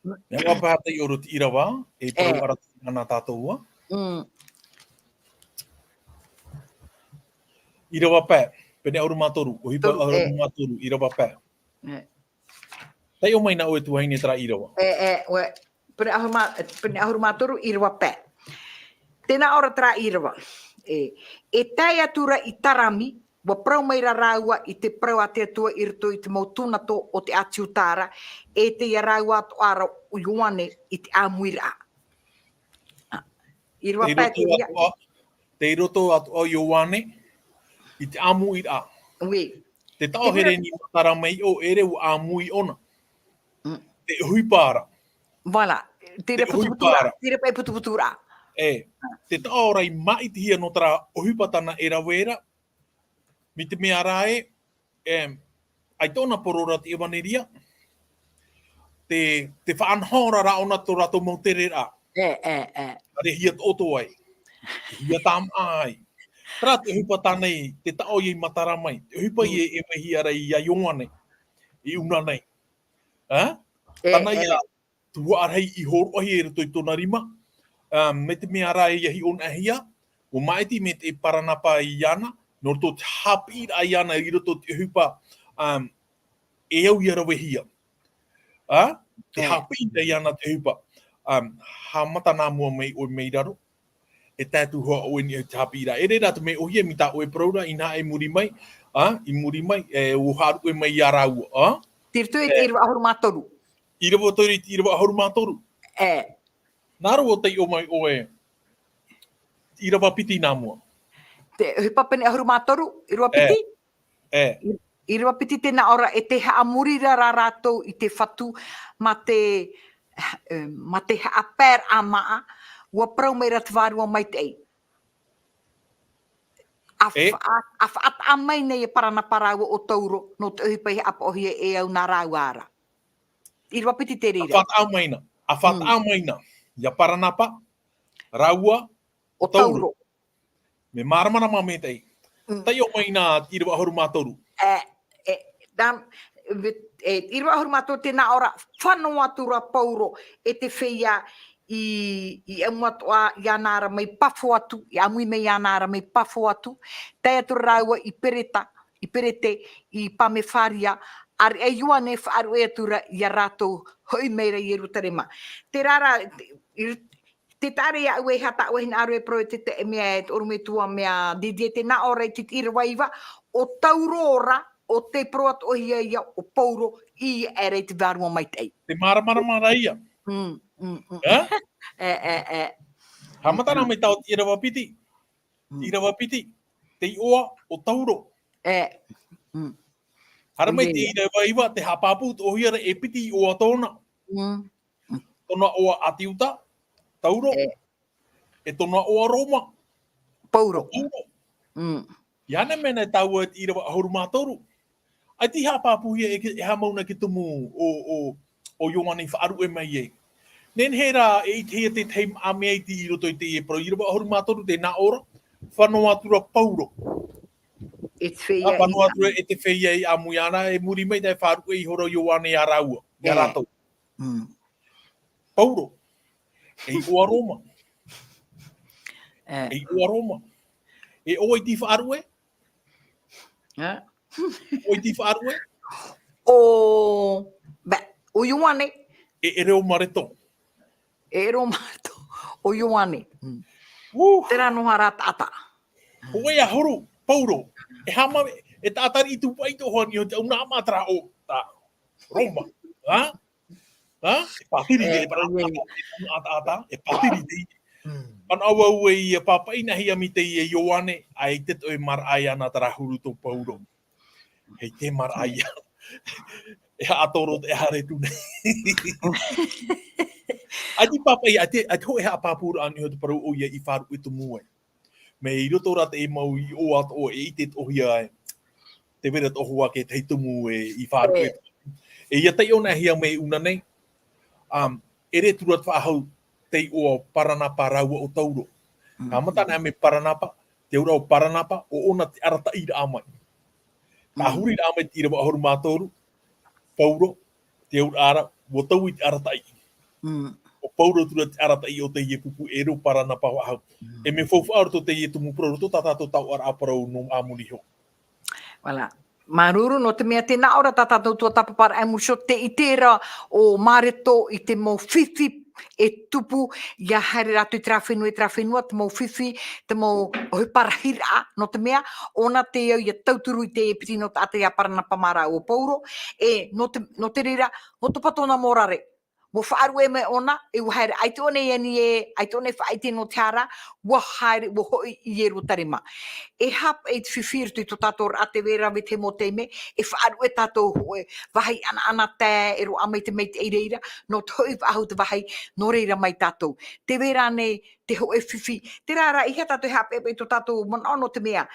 Mea ʻoaʻoa paha taiʻo i te ʻīrava, e parau E. arataʻi na tātou ā. Mm. ʻĪrava pae, pene ʻahuru mā toru, ʻohipa Toru, e. ʻahuru mā toru, ʻīrava pae. E. Taiʻo mai na ʻoe tuahine terā ʻīrava. E, e, ʻoe, pene ʻahuru mā, pene ʻahuru mā toru, ʻīrava pae. Tē nā ʻō ra terā ʻīrava. E, e tae atu ra i Tarami, ua parau mai ra rāua i te parau a te Atua i roto i te mau tūnato o te ʻĀti Iuta ra, e tei ia rāua atoʻa ra o Ioane i te ʻāmuiraʻa. ʻĪrava Tei roto pae ia. atoʻa, tei roto atoʻa o Ioane i te ʻāmuiraʻa. Oui. Te taʻo Te here mea- ni matara mai o ʻere ua ʻāmui ʻōna. Mm. Te ʻohipa ra. Voilà. Te Te ʻohipa ra. Te reira pae putuputu ra. E, te taʻo ra i māʻitihia nō terā ʻohipa tāna e rave ra, mai te mea ra ē, e, ʻaita ʻōna poro ra te ʻevaneria, te, te faʻanaho ra rā ʻōna tō rātou mau tere ra. E, e, e. ʻAreʻa hia toʻoto ai. Hia tāmā ai. Terā te ʻohipa tāna i, te taʻo ia i matara mai. Te ʻohipa Mm. ia e ʻevehia ra ia Ioane. I ʻuna nei. Ha? E, Tāna e. ia tuhaʻa rahi i hōroʻahia i roto i tōna rima. Um, mai te mea ra ia hiʻonaʻahia, ua māʻiti mai te Paranapa iāna, nō roto te haʻapiʻiraʻa iāna i roto te ʻohipa, um, e au ia ravehia. A? Te E. haʻapiʻiraʻa iāna te ʻohipa. Um, haʻamata nā mua mai ʻoe mai raro. E tae atu hoʻi ʻoe i niʻa i te haʻapiʻiraʻa. E reira te mea ʻōhie mai tā ʻoe parau ra, inaha i muri mai, a? I muri mai, e, ʻua haʻaruʻe mai ia rāua, a? Te roto i te E. ʻīrava ʻahuru mā toru. ʻĪrava toru, ʻīrava ʻahuru mā toru. E. Nā reira ʻua taiʻo mai ʻoe, ʻīrava piti nā mua. Te ʻohipa pene ʻahuru mā toru, ʻīrava E. piti? E. ʻĪ-, ʻīrava piti te nā ʻō ra, e tē haʻamori ra rā rātou i te Fatu, mā te, e, mā te haʻapaeraʻa māʻa, ʻua parau mai ra te Vārua Maitaʻi. A E. fa-, a, a faʻataʻa mai nei e Paranapa rāua ʻo Tauro, nō te ʻohipa i haʻapaʻohia e au nā rāua ra. ʻĪrava piti te A reira. faʻataʻa mai na, a faʻataʻa Mm. mai na, ia Paranapa, rāua, ʻO Tauro. Tauro. Mea māramarama maitaʻi. Mm. Taiʻo mai na te ʻīrava ʻahuru mā toru. E, e, nā, e, ʻīrava ʻahuru mā toru te nā ʻō ra, fano atu ra Pauro, e te feiā i, i ʻamu atoʻa iāna ra mai Pafo atu, i ʻāmui mai iāna ra mai Pafo atu, tae atu ra rāua i Pereta, i Perete, i Pamefaria, ʻāreʻa Ioane faʻaruʻe atu ra ia rātou hoʻi mai ra i Ierutarema. Terā rā, i, te taʻa ra iāʻu e aha tā ʻoe hinaʻaro e parau e te, te mea e te ʻorometua mea Didier te nā ʻō ra i te ʻīrava iva, ʻo Tauro ra, ʻo tē parau atoʻa hia ia ʻo Pauro i ʻere i te Vārua Maitaʻi. Te māramarama ra ia. Mm, mm, mm. E? E, e, e. Haʻamata na mai tāua te ʻīrava piti. Mm. ʻĪrava piti. Te iʻoa ʻo Tauro. E. Mm. Haere mai Ia, te ia. ʻīrava iva, tē haʻapāpū atoʻa hia ra e piti iʻoa tōna. Mm. Tōna iʻoa ʻāti Iuta, Tauro. E. E tōna iʻoa Roma. Pauro. Pauro. Mm. ʻIa nehenehe tāua i te ʻīrava ʻahuru mā toru. ʻAita i haʻapāpūhia e ke, e aha mau na te tumu o, o, o Ioane i faʻaruʻe mai ai. Nehenehe rā, e ʻitehia te tahi māʻa mea iti i roto i teie parau, ʻīrava ʻahuru mā toru te nā ʻō ra, fano atu ra Pauro. E te feiā A, fano i atu ra e te feiā i ʻāmui ana, e muri mai, tē faʻaruʻe ihora Ioane ia rāua, ia E. rātou. Mm. Pauro, e iʻoa Roma. E. E iʻoa Roma. E ʻoe i te faʻaruʻe? E. ʻOe i te faʻaruʻe? ʻO, beh, ʻo Ioane. E, e reo Mareto. E reo Mareto. ʻO Ioane. Mm. Woo. Terā nō hara taʻata. Hōʻē ʻahuru, Pauro. E hama, e taʻata riʻi tūpaʻi tō hoani o te ʻauna ama terā o tā Roma. Ha? Ha? E pātiri te, e parau, e, e, e, e, e pātiri te. Mm. Ana au au e ia pāpaʻi na hia mai teie Ioane, ʻaita e maraʻa iāna terā huru tō Pauro. Hei te maraʻa ia. E haʻatoro te hare tu nei. ʻAita i pāpaʻi, ʻaita, ʻaita hōʻē haʻapāpūraʻa ʻānei hoʻi te parau ʻoia i faʻaruʻe tumu ai. Mai roto rā te mau iʻoa atoʻa e ʻite atoʻa hia ai. Tē vai ra atoʻa hoʻi te tahi tumu e, i faʻaruʻe. E. E ia taiʻo na hia mai ʻuna nei. Um, ʻere atu ra te faʻahou te iʻoa Paranapa rāua ʻo Tauro. Mm. Haʻamata na mai Paranapa, te auraʻa o Paranapa, ʻo ʻōna te arataʻiraʻa mai. Mm. Tahuri rā mai te ʻīrava ʻahuru mā toru, Pauro, te auraʻa ra, ʻua tau i te arataʻi. Mm. ʻO Pauro atu ra te arataʻi o teie pupu e reo Paranapa faʻahou. Mm. E mea faufaʻa roto teie tumu parau, roto tā tātou taoʻaraʻa parau nō ā muri iho. Voilà. Māuruuru nō te mea tē nā ʻō ra tā tātou tuatāpaparaʻa e muri iho, tē ʻite ra ʻo Mareto i te mau fifi e tupu, ia haere rātou i terā fenua, i terā fenua, te mau fifi, te mau ʻohipa rahi ra, nō te mea, ʻōna te au ia tauturu i te piti nō taʻata ia Paranapa mā rāua Paulo, e, nō te, nō te reira, ʻua topa tōna morale. ʻUa faʻaruʻe mai ʻōna, e ʻua haere, ʻaita ʻōna i ani e, ʻaita ʻōna i faʻaʻite nō te aha ra, ʻua haere, ʻua hoʻi i Ierutarema. E haʻapaʻo i te fifi i roto i tō tātou oraraʻa, tē vai ra vetahi mau taime, e faʻaruʻe tātou hōʻē vāhi ʻanaʻanatae, e roaʻa mai te maitaʻi i reira, nō te hoʻi faʻahou te vāhi, nō reira mai tātou. Tē vai ra ānei te hōʻē fifi, terā rā, ʻeiaha tātou e haʻapaʻopaʻo i tō tātou manaʻo nō te mea,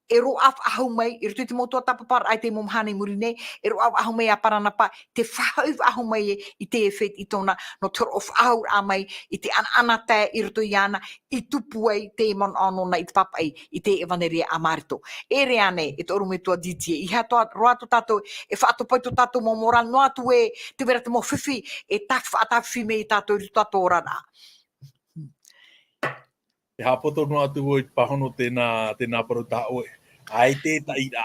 e roaʻa faʻahou mai, i roto i te mau tuatāpaparaʻa i te mau mahana i muri nei, e roaʻa faʻahou mai a Paranapa, tē faʻahoʻi faʻahou mai e, i te fete i tōna, nō te hōroʻa faʻahouraʻa mai, i te ʻanaʻanatae i roto iāna, i tupu ai te manaʻo nōna i te pāpaʻi, i te ʻevaneria a Mareko. E ʻere ānei, e te ʻorometua Didier, ʻeiaha atoʻa roa tō tātou, e faʻatopa i tō tātou mau morale noa atu ē, tē vai ra te mau fifi, e tā, faʻatāfifi mai ia tātou i tō tātou oraraʻa. E haʻapoto noa atu vau i te pāhono tēnā, tēnā parau tā ʻoe. ʻAita e taʻi ra.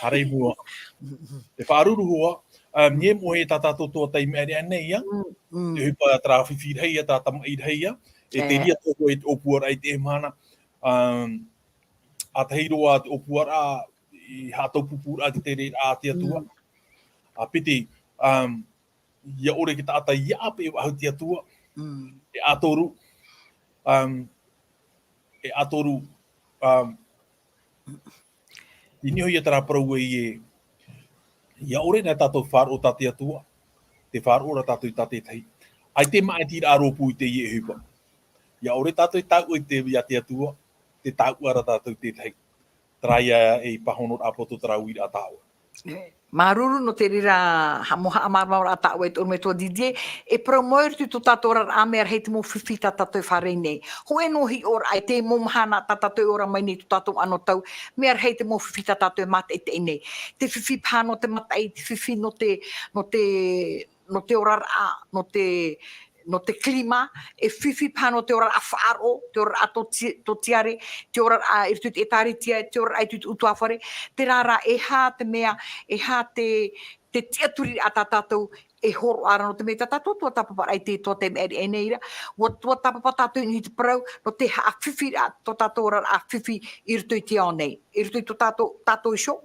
Haere i mua. E faʻaruru hoʻi, um, e moʻe tā tātou atoʻa taime ʻāreʻa nei, ʻia. Mm, mm. Te ʻohipa terā fifi rahi ïa, terā tamaʻi rahi ïa. E te reira atoʻa vau i te ʻōpuaraʻa i teie mahana. Um, ʻa tahi roa te ʻōpuaraʻa, i haʻataupupuraʻa i te tereraʻa a te Atua. Mm. ʻA piti, um, ʻia ʻore te taʻata ʻia ʻāpeʻe faʻahou i te Atua. Mm. E ʻa toru, um, e ʻa toru, um, i niʻa hoʻi ia terā parau ē, ʻia ʻore na tātou faʻaroʻo tā te Atua, tē faʻaroʻo ra tātou i tā te tahi. ʻAita e māʻitiraʻa rōpū i teie ʻohipa. ʻIa ʻore tātou e taʻu i te, ia te Atua, tē taʻu ra tātou i te tahi. Terā ïa e pāhonoraʻa poto, terā uiraʻa tā ʻoe. E, māuruuru nō te reira, ha-, mau haʻamāramaramaraʻa tā ʻoe e te ʻorometua Didier, e parau mau i roto i tō tātou oraraʻa, mea rahi te mau fifi tā tātou e fārerei nei. Hōʻē noa hiʻoraʻa i te mau mahana tā tātou e ora mai nei tō tātou anotau, mea rahi te mau fifi tā tātou e mātaʻitaʻi nei. Te fifi paha nō te mataʻi, te fifi nō te, nō te, nō te oraraʻa, nō te, nō te climat, e fifi paha nō te oraraʻa faʻaroʻo, te oraraʻa tōti-, tōtiare, te oraraʻa i roto i te ʻĒtārētia, te oraraʻa i roto i te ʻutuāfare, terā rā, e aha te mea, e aha te, te tiʻaturiraʻa tā tātou e hōroʻa ra, nō te mea tā tātou tuatāpaparaʻa i te tuatāpaparaʻa nei ra, ʻua tuatāpapa tātou i niʻa i te parau, nō te haʻafifiraʻa tō tātou oraraʻa fifi i roto i te ao nei, i roto i tō tātou, tātou iho,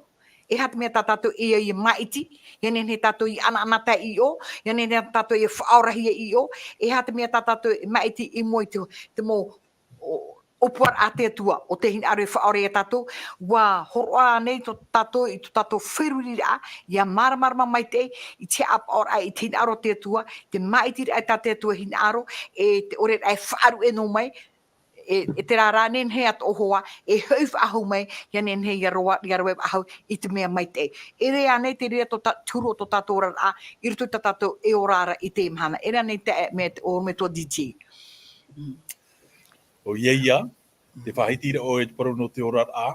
e aha te mea tā tātou e au e māʻiti, ʻia nehenehe tātou e ʻanaʻanatae i ʻō, ʻia nehenehe tātou e faʻaorahia i ʻō, e aha te mea tā tātou e māʻiti i mua i te, te mau ʻō-, ʻōpuaraʻa a te Atua, ʻo tē hinaʻaro e faʻaora ia tātou, ʻua hōroʻa nei tō tātou, i tō tātou feruriraʻa, ʻia māramarama maitaʻi, i te haʻapaʻoraʻa, i te hinaʻaro o te Atua, te māʻitiraʻa tā te Atua e hinaʻaro, e te ʻoreraʻa e faʻaruʻe noa mai, e, e terā rā, nehenehe atoʻa hoʻi, e hoʻi faʻahou mai, ʻia nehenehe ʻia roaʻa, ʻia roaʻa faʻahou i te mea maitaʻi. E ʻere ānei te reira tō tā-, te huru o tō tātou oraraʻa, i roto i tā tātou e ora ra i teie mahana. E ʻere ānei te mea, te ʻorometua Didier. ʻOia ïa, tē faʻahiti ra ʻoe i te parau nō te oraraʻa,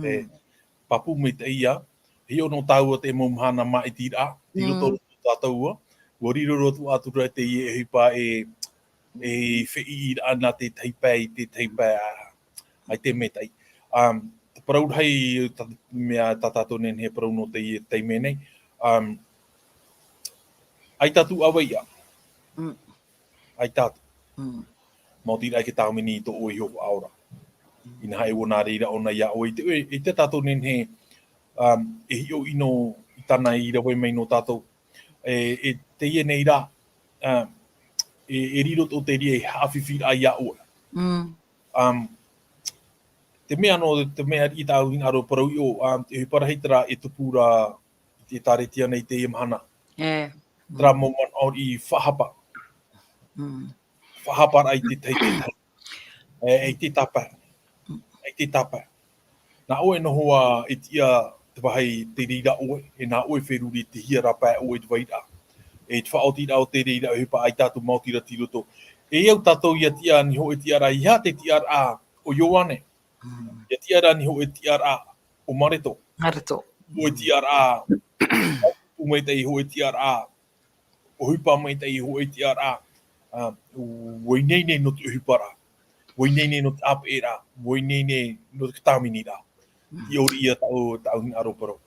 e, pāpū maitaʻi ïa, e hiʻo noa tāua te mau mahana māʻitiraʻa, i roto, mm, roto tātou, ʻua riro roa atu ra teie ʻohipa e, e feʻiraʻa nā te tahi pae i te tahi pae, ā, ʻaita e maitaʻi. Um, te parau rahi, tā, mea tā tātou e nehenehe e parau nō teie taime nei, um, ʻaita atu ʻāvaʻe ïa. Mm. ʻAita atu. Mm. Maoti rā te tāvini i tō ʻoe iho faʻaora. Mm. Inaha e ʻua nā reira ʻōna iā ʻoe, i te, i te tātou e nehenehe, um, e hiʻo ʻino i tāna i rave mai nō tātou. E, e teie nei rā, um, e, e riro tō te reira e haʻafifiraʻa iā ʻoe. Mm. Um, te mea nō, te mea i tāʻu hinaʻaro parau i ʻō, um, te ʻohipa rahi terā e tupu ra i te ʻĒtārētia nei i teie mahana. E. Terā mau manaʻo i faʻahapa. Mm. Faʻahapa ra i te tahi, te tahi. E, i te tāpae. I te tāpae. Nā ʻoe noa ā e tiʻa te vāhi te reira ʻoe, e nā ʻoe feruri te hia rā pae ʻoe i te vairaʻa. E te faʻaotiraʻa o te reira ʻohipa ʻaita atu maoti ra tei roto. E au tātou ʻia tiʻa i niʻa i te hōʻē tiʻaraʻa, ʻeiaha te tiʻaraʻa o Ioane. Mm. ʻIa tiʻa ra i niʻa i te hōʻē tiʻaraʻa o Mareko. Mareko. Hōʻē tiʻaraʻa, ʻua maitaʻi hōʻē tiʻaraʻa, ʻohipa maitaʻi hōʻē tiʻaraʻa, ā, ʻua ineine nō te ʻohiparaʻa, ʻua ineine nō te ʻāpeʻeraʻa, ʻua ineine nō te tāviniraʻa. Mm. I ʻō ra ia tāʻu, tāʻu hinaʻaro parau.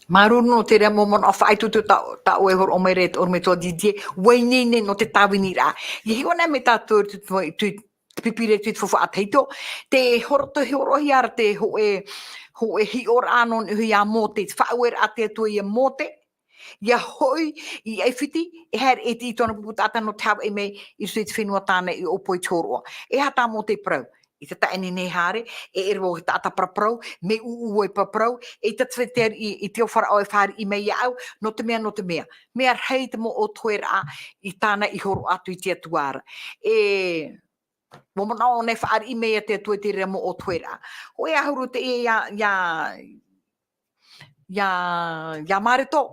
Māuruuru nō te reira mau manaʻo faʻaitoito tā, tā ʻoe e hōroʻa mai ra e te ʻorometua Didier, ʻua ineine nō te tāviniraʻa. ʻIa hiʻo anaʻe mai tātou i te, i te, i te pīpīria i te faufaʻa tahito, te horo-, te hōroʻahia ra te hōʻē, hōʻē hiʻoraʻa nō niʻa iā Mōte, te faʻaueraʻa a te Atua iā Mōte, ʻia hoʻi i ʻAifiti, e haere i te, i tōna pupu taʻata nō te haʻapaʻo mai i roto i te fenua tāna i ʻōpua i te hōroʻa. E aha tā Mōte e parau? ʻEita taʻa ineine e haere, e ʻere vau e taʻata paraparau, mea ʻūʻū vau e paraparau, ʻeita te fete i, i te ʻo Farao e fāriʻi mai iāʻu, nō te mea, nō te mea. Mea rahi te mau ʻōtoheraʻa i tāna i hōroʻa atu i te Atua ra. E, ʻua manaʻo ʻōna e fāriʻi mai iā te Atua i te reira mau ʻōtoheraʻa. Hōʻē ʻahuru teie iā, iā, iā, iā Mareto.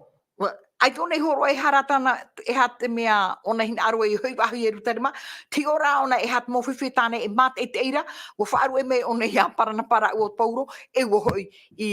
ʻAita ʻōna i hōroʻa e aha rā tāna, e aha te mea ʻōna e hinaʻaro ai e hoʻi faʻahou i Ierutarema, te hiʻoraʻa ʻōna e aha te mau fifi tāna e mātaʻitaʻi ra, ʻua faʻaruʻe mai ʻōna iā Paranapa rāua ʻo Pauro, e ʻua hoʻi i,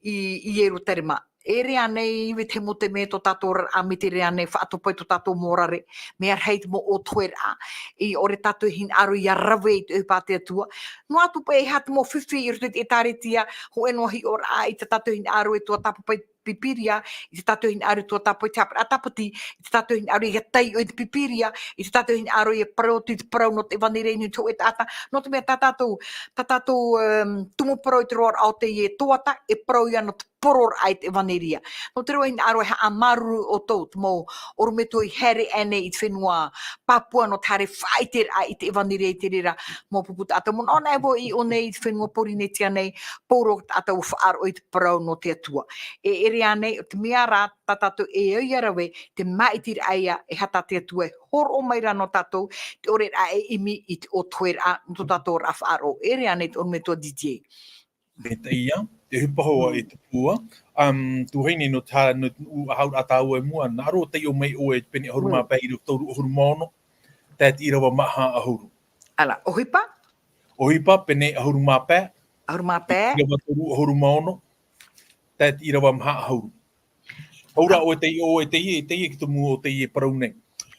i, i Ierutarema. E ʻere ānei, e te mau taime tō tātou oraraʻa, mai te reira ānei faʻatopa i tō tātou mau oraraʻa, mea rahi te mau ʻōtoheraʻa, e ʻore tātou e hinaʻaro ʻia rave i te ʻohipa a te Atua. Noa atu paʻi e aha te mau fifi i roto i te ʻĒtārētia, hōʻē noa hiʻoraʻa, ʻeita tātou e hinaʻaro e tuatāpapa i te pīpīria, ʻeita tātou e hinaʻaro e tuatāpapa i te haʻapiʻiraʻa tāpati, ʻeita tātou e hinaʻaro ʻia taiʻo i te pīpīria, ʻeita tātou e hinaʻaro ʻia parau atu i te parau nō te ʻevaneria i niʻa i te hōʻē taʻata, nō te mea tā tātou, tā tātou, em, tumu parau i te roaraʻa o teie tuhaʻa, e parau ia nō te pororaʻa i te ʻevaneria. Nō te reira ʻua hinaʻaro e haʻamāuruuru ʻoutou, te mau ʻorometua i haere aʻenei i te fenua Papua nō te haere faʻaʻiteraʻa i te ʻevaneria i te reira mau pupu taʻata. Manaʻo anaʻe vau i ʻō nei i te fenua Pōrīnetia nei, pauroa taʻata ʻua faʻaroʻo i te parau nō te Atua. E ʻere ānei, ʻo te mea rā, tā tātou e au ʻia rave, te māʻitiraʻa ia, e aha tā te Atua e hōroʻa mai ra nō tātou, te ʻoreraʻa e ʻimi i te ʻōtoheraʻa, nō tō tātou oraraʻa faʻaroʻo. E ʻere ānei te ʻorometua Didier. Maitaʻi ia, te ʻohipa hoʻi e tupu ā. Um, tuahine nō te ha-, nō te nuʻu ʻahuru ā tāua i mua, hinaʻaro taiʻo mai ʻoe i te pene ʻahuru mā pae ʻīrava toru ʻahuru mā ono, tae i te ʻīrava maha ʻahuru. Ara, ʻohipa? ʻOhipa, pene ʻahuru mā pae. ʻAhuru mā pae. ʻĪrava toru ʻahuru mā ono, tae i te ʻīrava maha ʻahuru. Hou rā ʻoe taiʻo, ʻoe teie, teie te tumu o teie parau nei.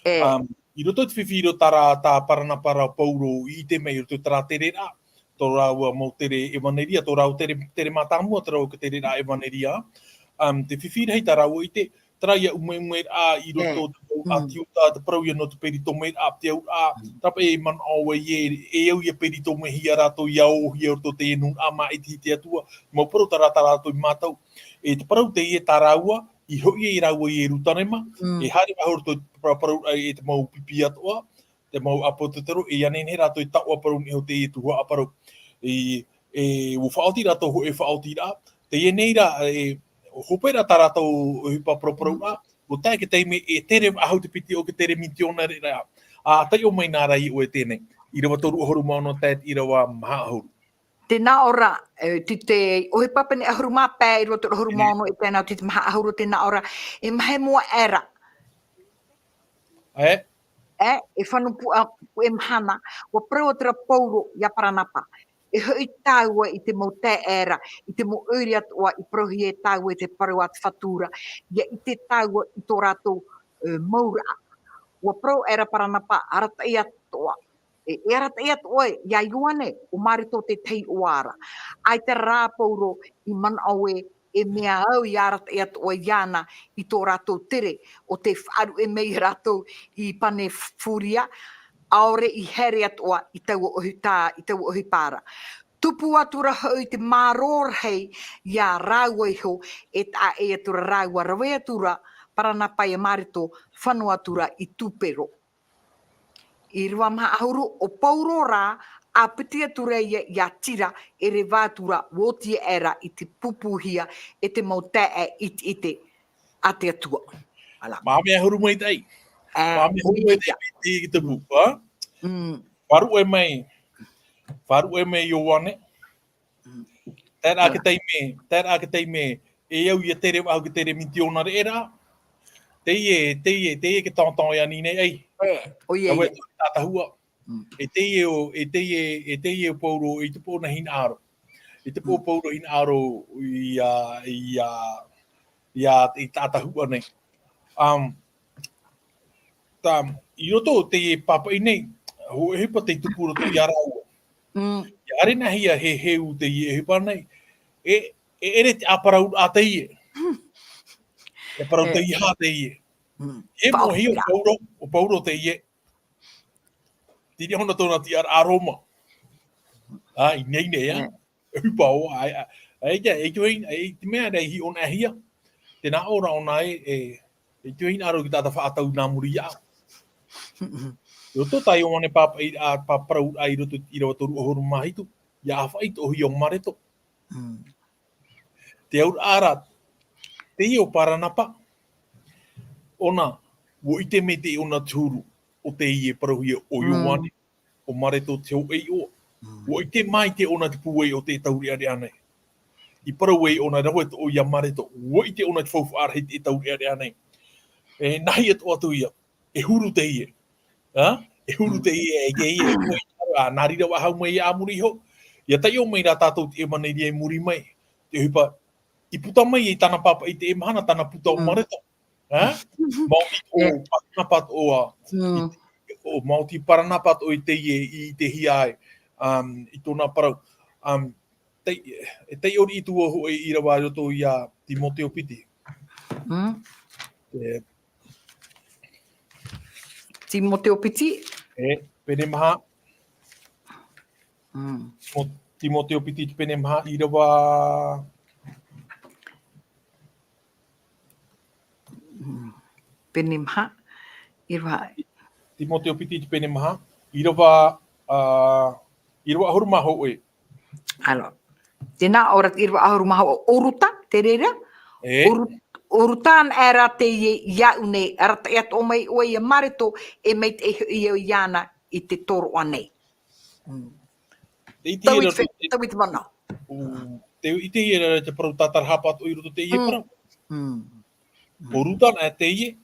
E. Um, i roto i te fifi i roto i tā rā, tā Paranapa rā Pauro i ʻite mai i roto i terā tereraʻa, tō rāua mau tere ʻevaneria, tō rāua tere, tere mātāmua, tō rāua tereraʻa ʻevaneria. Um, te fifi rahi tā rāua i ʻite, terā ia ʻumeʻumeraʻa i roto i te mau ʻĀti Iuta, te parau ia nō te peritomeraʻa, te auraʻa, terā paʻi e manaʻo ai ē, e au ʻia peritomehia rātou ʻia ōhia i roto i te nūnaʻa māʻiti i te Atua, mau parau tā rā, tā rātou i mātau. E te parau teie tā rāua, i hoʻi ai rāua i Ierutarema, e haere faʻahou i roto i te parau, parau, e te mau pipi atoʻa, te mau ʻāpōsetolo, e ʻia nehenehe rātou e taoʻa parau i niʻa i teie tuhaʻa parau. E, e, ʻua faʻaoti rātou hōʻē faʻaotiraʻa, teie nei rā, e, hopeʻa rā tā rātou ʻohipa parauparau rā, ʻua tae i te taime e tere faʻahou te piti o te tere mitionare rā. ʻA taiʻo mai nā rā i ʻoe teie nei. ʻĪrava toru ʻahuru mā ono tae i te ʻīrava maha ʻahuru. Tē nā ʻō ra, e, te, te ʻohipa pene ʻahuru mā pae ʻīrava toru ʻahuru mā ono e tae noa atu i te maha ʻahuru, tē nā ʻō ra, e maha e moa aʻera. E? E, e fānaʻo puʻe, puʻe mahana, ʻua parau atu ra Pauro iā Paranapa. E hoʻi tāua i te mau taeaʻe ra, i te mau ʻoire atoʻa i parauhia e tāua i te parau a te Fatu ra, ʻia ʻite tāua i tō rātou, e, mau ra. ʻUa parau aʻera Paranapa, arataʻi atoʻa. E, e arataʻi atoʻa iā Ioane, ʻo Mareto te tahi ʻoa ra. ʻAita rā Pauro i manaʻo ē, e mea au ʻia arataʻi atoʻa iāna i tō rātou tere, ʻo tē faʻaruʻe mai rātou i Panefuria, ʻaore i haere atoʻa i taua ʻohi-, tā, i taua ʻohipa ra. Tupu atu ra hoʻi te mārō rahi iā rāua iho, e taʻa ʻē atu ra rāua, rave atu ra Paranapa iā Mareto, fano atu ra i Tupero. ʻĪrava maha ʻahuru, ʻo Pauro rā, ʻa piti atu ra ia, iā Tira, e reva atu ra, ʻua oti aʻera i te pūpūhia e te mau taeaʻe ʻiteʻite a te Atua. Ala. Maha mea ʻahuru maitaʻi. E, maha mea ʻahuru maitaʻi, i te, i te pū, ha? Mm. Faʻaruʻe mai, faʻaruʻe mai Ioane. Terā te taime, terā te taime, e au ʻia tere faʻahou te tere mitionare ra. Teie, teie, teie te taʻata ia nei, ai. E, ʻoia, ʻoia. Tātahua. Mm. E teie ʻo, e teie, e teie ʻo Pauro, i te pō na hinaʻaro. I te pō Pauro hinaʻaro ia, ia, ia, i tātahua nei. Um, tā, i roto o teie pāpaʻi nei, hōʻē ʻohipa tei tupu i roto iā rāua. Mm. ʻIa ʻere nā hea e heheu teie ʻohipa nei, e, e ʻere te ʻāparauraʻa teie. E parau teie, teie. Mm. E moʻa o Pauro, o Pauro teie. Tei reira hōna tōna tiʻaraʻa Roma. Ā, i nei nei, ā. Mm. E ʻohipa ʻoe, ā, ā, ā, ʻia, e tuahine, e, te mea nei hiʻo anaʻe hia. Tē nā ʻō ra ʻōna ē, e, e tuahine ʻāraʻi te taʻata faʻatau nā muri iāʻu. I roto tā Ioane pāpaʻi, ā, pā-, parauraʻa i roto i te ʻīrava toru ʻahuru mā hitu, ʻia ʻāfaʻi tō ʻohi ʻo Mareto. Mm. Te auraʻa ra, teie ʻo Paranapa, ʻōna, ʻua ʻite maitaʻi ʻōna te huru o teie parauhia ʻo Ioane, ʻo Mareto te hōʻē iʻoa. Mm. ʻUa ʻite maitaʻi ʻōna te pūai o tē taureʻareʻa nei. I parau ai ʻōna, rave atoʻa ia Mareto, ʻua ʻite ʻōna te faufaʻa rahi tē taureʻareʻa nei. E, nā hea atoʻa atu ia, e huru teie. Ā? E huru teie, e teie, e koe, ā, nā reira ʻua hau mai ia a muri iho. ʻIa taiʻo mai rā tātou te ʻevaneria i muri mai. Te ʻohipa, i puta mai i tāna pāpaʻi i teie mahana, tāna puta ʻo Mareto. Ā? Maoti ʻo Paranapa atoʻa, ā, i, ʻo maoti Paranapa atoʻa i teie, i ʻitehia ai, um, i tōna parau. Um, tei, e taiʻo riʻi atu ā hōʻē ʻīrava i roto ia Timoteo piti. Mm. E Timoteo piti. E, pene maha. Mm. Timo-, Timoteo piti te pene maha, ʻīrava. Mm. Pene maha, ʻīrava. Timoteo piti te pene maha, ʻīrava, ā, ʻīrava ʻahuru mā hōʻē. Alors, tēnā, ʻo Rut ʻīrava ʻahuru mā hōʻē, ʻo Ruta, te reira? E. ʻO Rut-, ʻo Ruta anaʻe rā teie iāʻu nei, arataʻi atoʻa mai ʻoe ia Mareto, e maitaʻi hoʻi au iāna i te tōroʻa nei. Mm. Tē ʻite ra te, tē ʻite ra te parau tātarahapa atoʻa i roto i teie parau. Mm. ʻO Ruta anaʻe teie,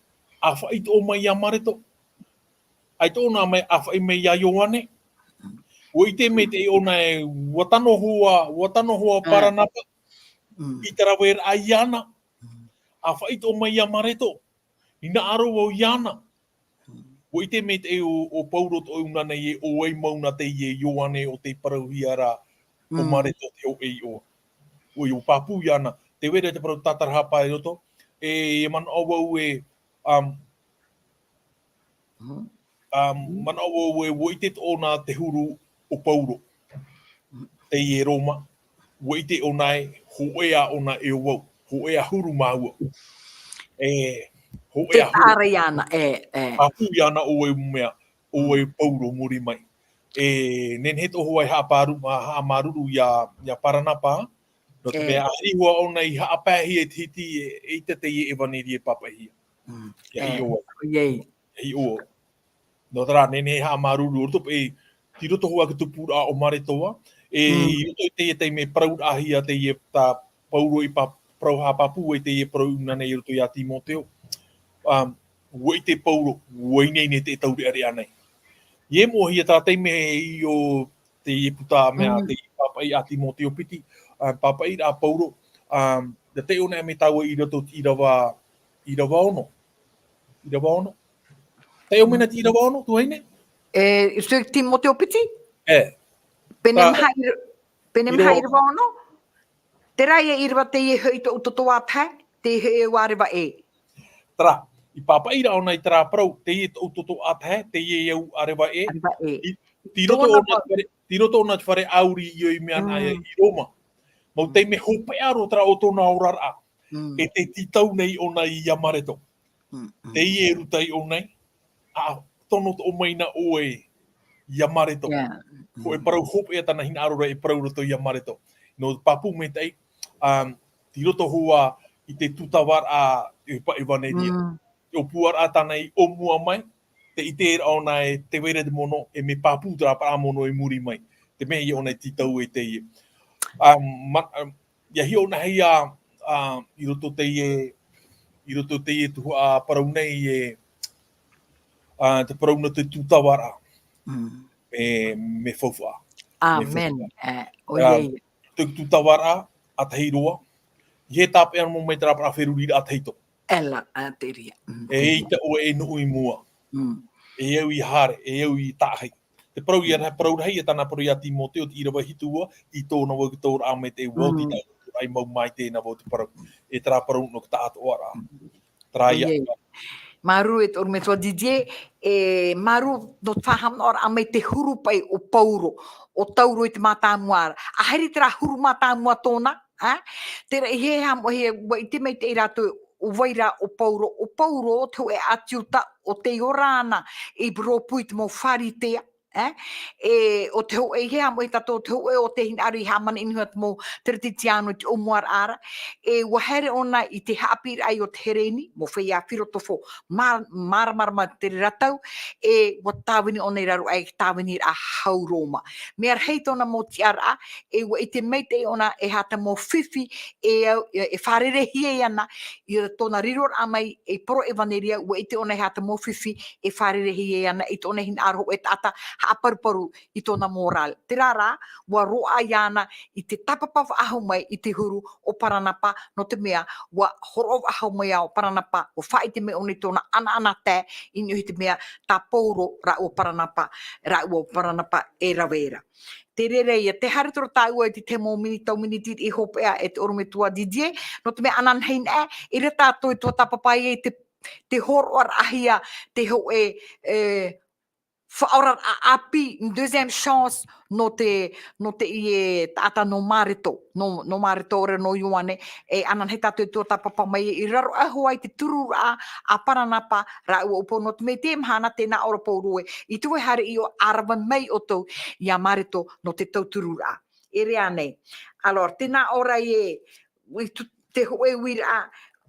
ʻāfaʻi atoʻa mai ia Mareto. ʻAita ʻōna mai ʻāfaʻi mai ia Ioane. ʻUa ʻite maitaʻi ʻōna ē, ʻua tano hoa, ʻua tano hoa Paranapa i te raveraʻa iāna. ʻĀfaʻi atoʻa mai ia Mareto. Hinaʻaro vau iāna. ʻUa ʻite maitaʻi ʻo, ʻo Pauro atoʻa ʻōna nei ē, ʻo vai mau na teie Ioane ʻo tē parauhia ra ʻo Mareto te hōʻē iʻoa. ʻUa, ʻua pāpū iāna. Tē vai ra te parau tātarahapa i roto. E, e manaʻo vau ē, um, Mm. Um, manaʻo vau ē, ʻua ʻite atoʻa ʻōna te huru o Pauro. Teie Roma, ʻua ʻite ʻōna ē, hōʻē ā ʻōna e ʻo vau, hōʻē ā huru māua. E, hōʻē ā huru. Tē taʻa ra iāna, e, e. Pāpū iāna ʻo vai mea, ʻo vai Pauro muri mai. E, nehenehe atoʻa hoʻi e haʻapāru-, haʻamāuruuru ia, ia Paranapa, nō te mea ʻaita hoʻi ʻōna i haʻapaehia i te hiti e, eʻita teie ʻevaneria e pāpaʻihia. Mm. ʻIa hiʻo vau. ʻIa hiʻo vau. Nō terā, nehenehe e haʻamāuruuru, ʻo roto paʻi, tei roto hoʻi te tupuraʻa o Maretoa, e, i roto i teie taime parauraʻahia teie tā Pauro i pā-, parau haʻapāpū ai teie parau ʻōna nei i roto ia Timoteo. Um, ʻua ʻite Pauro, ʻua ineine te taureʻareʻa nei. ʻIa moʻehia terā taime i ʻō teie puta mea, teie pāpaʻi a Timoteo piti, um, pāpaʻi ra a Pauro, um, tē taiʻo nei mai tāua i roto i te ʻīrava, ʻīrava ono. ʻĪrava ono. Taiʻo mai na te ʻīrava ono, tuahine? E, i roto i Timoteo piti? E. Pene maha i-, pene maha ʻīrava ono? Terā ia ʻīrava teie hoʻi tōʻu toto ʻātahe, teie hoʻi au ʻāreva ʻē. Terā, i pāpaʻi ra ʻōna i terā parau, teie tōʻu toto ʻātahe, teie au ʻāreva ʻē. ʻĀreva ʻē. I, tei roto ʻōna te fare, tei roto ʻōna te fare ʻāuri i ʻō i mea nā ia i Roma. Mau taime hopeʻa roa terā o tōna oraraʻa. Mm. E tē tītau nei ʻōna ia Mareto. Mm, mm. Teie e Ruta i ʻō nei, ʻa, tono atoʻa mai na ʻoe ia Mareto. Yeah. Hōʻē parau hopeʻa tāna hinaʻaro ra e parau roto ia Mareto. Nō pāpū maitaʻi, um, tei roto hoʻi i te tūtavaraʻa e pa-, ʻevaneria. Mm. Te ʻōpuaraʻa tāna i ʻōmua mai, tē ʻite ra ʻōna ē tē vai ra te mono, e mea pāpū terā parau mono i muri mai. Te mea ia ʻōna i tītau ai teie. Um, ma-, um, ʻIa hiʻo anaʻe hia, ā, i roto teie, i roto teie tuhaʻa parau nei e, ā, te parau nō te tūtavaraʻa. Mm. E, mea faufaʻa. Mea faufaʻa. ʻĀmene. E, ʻoia. Ā, te tūtavaraʻa, ʻātahi roa. ʻEiaha e tāpeʻa noa mai terā parau feruriraʻa tahito. ʻEla, ā, te reira. Mm. E ʻeita ʻoe e nuʻu i mua. Mm. E au i haere, e au i taʻahi. Te parau ia, parau rahi ia tāna parau ia Timoteo, te ʻīrava hitu ua, i tōna vau i tō rā mai te vau, mm, tei tā. ai mau mai tēnā vau te parau. E terā parau nō te taʻatoʻaraʻa. Terā ia. Māuruuru e te ʻorometua Didier, e māuruuru nō te faʻahaʻamanaʻoraʻa mai te huru paʻi o Pauro, o Tauro i te mātāmua ra. ʻAhiri terā huru mātāmua tōna, ā? Terā i he haʻamoʻehia, ʻua ʻite maitaʻi rātou, ʻo vai rā ʻo Pauro, ʻo Pauro, te hōʻē ʻāti Iuta, ʻo tei ora ana, i rōpū i te mau Pharisea, ā? E, ʻo te hōʻē i he haʻamoʻehia tātou, ʻo te hōʻē o te hinaʻaro i haʻamanaʻo i niʻa i te mau Teretetiano i te ʻōmuaraʻa ra, e, ʻua haere ʻōna i te haʻapiʻiraʻa o te Hereni, mau feiā filosofo, mā-, māramarama te reira tau, e, ʻua tāvini ʻōna i raro aʻe i te tāviniraʻa hau Roma. Mea rahi tōna mau tiʻaraʻa, e, ʻua ʻite maitaʻi ʻōna e aha te mau fifi, e, e, e fārerei-hia ana, i tōna riroraʻa mai, e parau ʻevaneria, ʻua ʻite ʻōna e aha te mau fifi, e fārerei-hia ana, i tōna hinaʻaro hōʻē taʻata, haʻaparuparu i tōna morale. Terā rā, ʻua roaʻa iāna i te tāpapa faʻahou mai i te huru o Paranapa, nō te mea, ʻua hōroʻa faʻahou mai ʻo Paranapa, ʻua faʻaʻite mai ʻōna i tōna ʻanaʻanatae, i niʻa i te mea, tā Pauro rāua ʻo Paranapa, rāua ʻo Paranapa e rave ra. Te reira ia, tē haere atu ra tāua i te tahi mau miniti, tau miniti i hopeʻa e te ʻorometua Didier, nō te mea ananahi anaʻe, ʻeʻere tātou i tuatāpapa ai te, te hōroʻaraʻahia, te hōʻē, e, faʻaoraraʻa ʻāpī, une deuxième chance, nō te, nō teie taʻata nō Mareto, nō, nō Mareto ʻoia nō Ioane, e ananahi tātou i tuatāpapa mai i raro aʻe hoʻi i te tururaʻa a Paranapa rāua ʻo Pauro, nō te mea i teie mahana tē nā ʻō ra Pauro ē, i te vai haere ʻia ʻārava mai ʻoutou iā Mareto nō te tautururaʻa. ʻEʻere ānei. Alors, tē nā ʻō ra ē, i tu-, te hōʻē uiraʻa,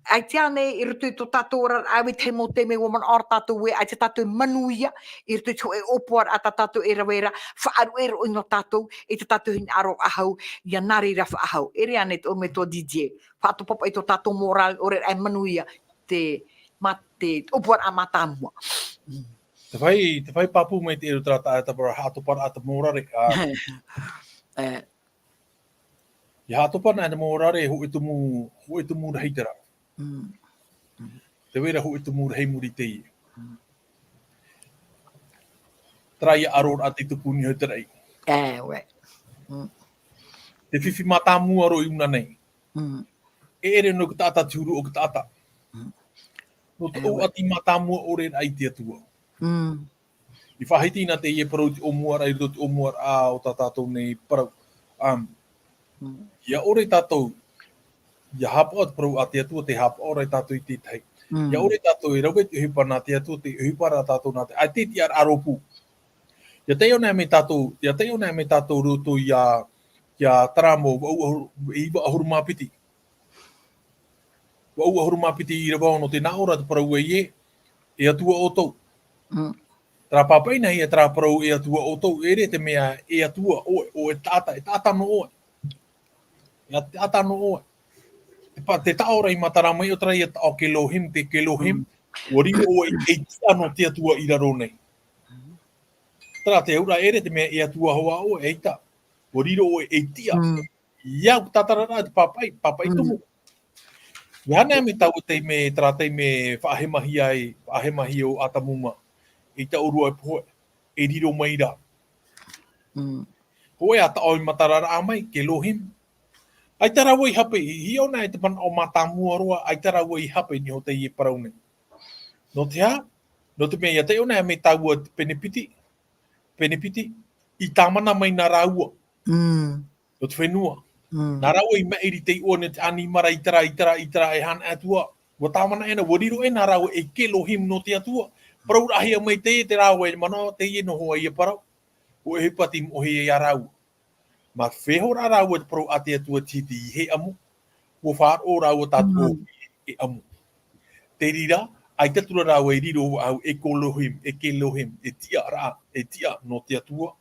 ʻaita ānei i roto i tō tātou oraraʻa i te mau taime ʻua manaʻo ra tātou ē, ʻaita tātou e manuia, i roto i te hōʻē ʻōpuaraʻa tā tātou e rave ra, faʻaruʻe roa ʻino tātou, i tā tātou hinaʻaro faʻahou, ʻia nā reira faʻahou. ʻEʻere ānei te ʻorometua Didier, faʻatopa paʻi tō tātou morale, ʻaore rā e manuia, te, mā, te ʻōpuaraʻa mātāmua. Te fai, te fai pāpū mai te ʻero terā taʻata parau, haʻatoparaʻa te morale, ā. E. ʻIa haʻatopa na te morale, hōʻē tumu, hōʻē tumu rahi terā. Mm. Tē vai ra hōʻē tumu rahi i muri i teie. Mm. Terā ia ʻaroraʻa tei tupu i niʻa i te raʻi. E, ʻoe. Mm. Te fifi mātāmua roa i ʻō nei. Mm. E ʻere noa i te taʻata te huru o te taʻata. Mm. Nō te ʻōati mātāmua ʻore rā i te Atua. Mm. I faʻahiti na teie parau i te ʻōmuaraʻa, i roto i te ʻōmuaraʻa o tā tātou nei parau. Um, mm. ʻIa ʻore tātou, ʻia haʻapaʻo te parau a te Atua, tē haʻapaʻo ra tātou i te tahi. Mm. ʻIa ʻore tātou e rave i te ʻohipa nā te Atua, tē ʻohipa ra tātou nā te, ʻaita e tiʻaraʻa rōpū. ʻIa taiʻo na mai tātou, ʻia taiʻo na mai tātou roto iā, iā Taramo, vaʻu ʻahuru, iva ʻahuru mā piti. Vaʻu ʻahuru mā piti ʻīrava ono, tē nā ʻō ra te parau ē, e Atua ʻoutou. Mm. Terā pāpaʻi nā hea terā parau e Atua ʻoutou, ʻeʻere te mea e Atua ʻoe, ʻoe e taʻata, e taʻata nō ʻoe. E taʻata nō ʻoe. Te pa-, te taʻo ra i matara mai ʻo terā ia taʻo Kelohim, te Kelohim, mm, ʻua riro ʻoe ei tiʻa nō te Atua i raro nei. Mm. Terā te auraʻa ʻeʻere te mea e Atua hoʻi ʻoe, ʻaita. ʻUa riro ʻoe ei tiʻa. Mm. ʻIa au tātararaʻa te pāpaʻi, pāpaʻi, mm, tumu. ʻIa ānei mai taua taime, terā taime faʻahemahia ai, faʻahemahia ʻo Atamu mā. ʻEita ʻōrua e pohe, e riro mai ra. Mm. Hōʻē ā taʻo i matararaʻa mai, Kelohim. ʻAita rāua i hape, i, i ʻōna e te manaʻo mātāmua roa, ʻaita rāua i hape i niʻa i teie parau nei. Nō te aha? Nō te mea ʻia taiʻo na mai taua pene piti, pene piti, i tāmana mai nā rāua. Mm. Nō te fenua. Mm. Nā rāua i maʻiri te iʻoa nō te ʻanimara i terā, i terā, i terā e hana Atua. ʻUa tāmana ʻē na, ʻua riro ʻē nā rāua ei Kelohim nō te Atua. Parauraʻahia mai teie, te rāua e manaʻo, teie noa hoʻi ia parau. ʻUa e pāti moʻohia ia rāua. Mā te feiā rā rāua te parau a te Atua tei ʻite i hea ʻamu, ʻua faʻaroʻo rāua tātou, mm, e ʻamu. Te reira, ʻaita atu ra rāua e riro au e Kelohim, e Kelohim, e tiʻaraʻa, e tiʻa nō te Atua,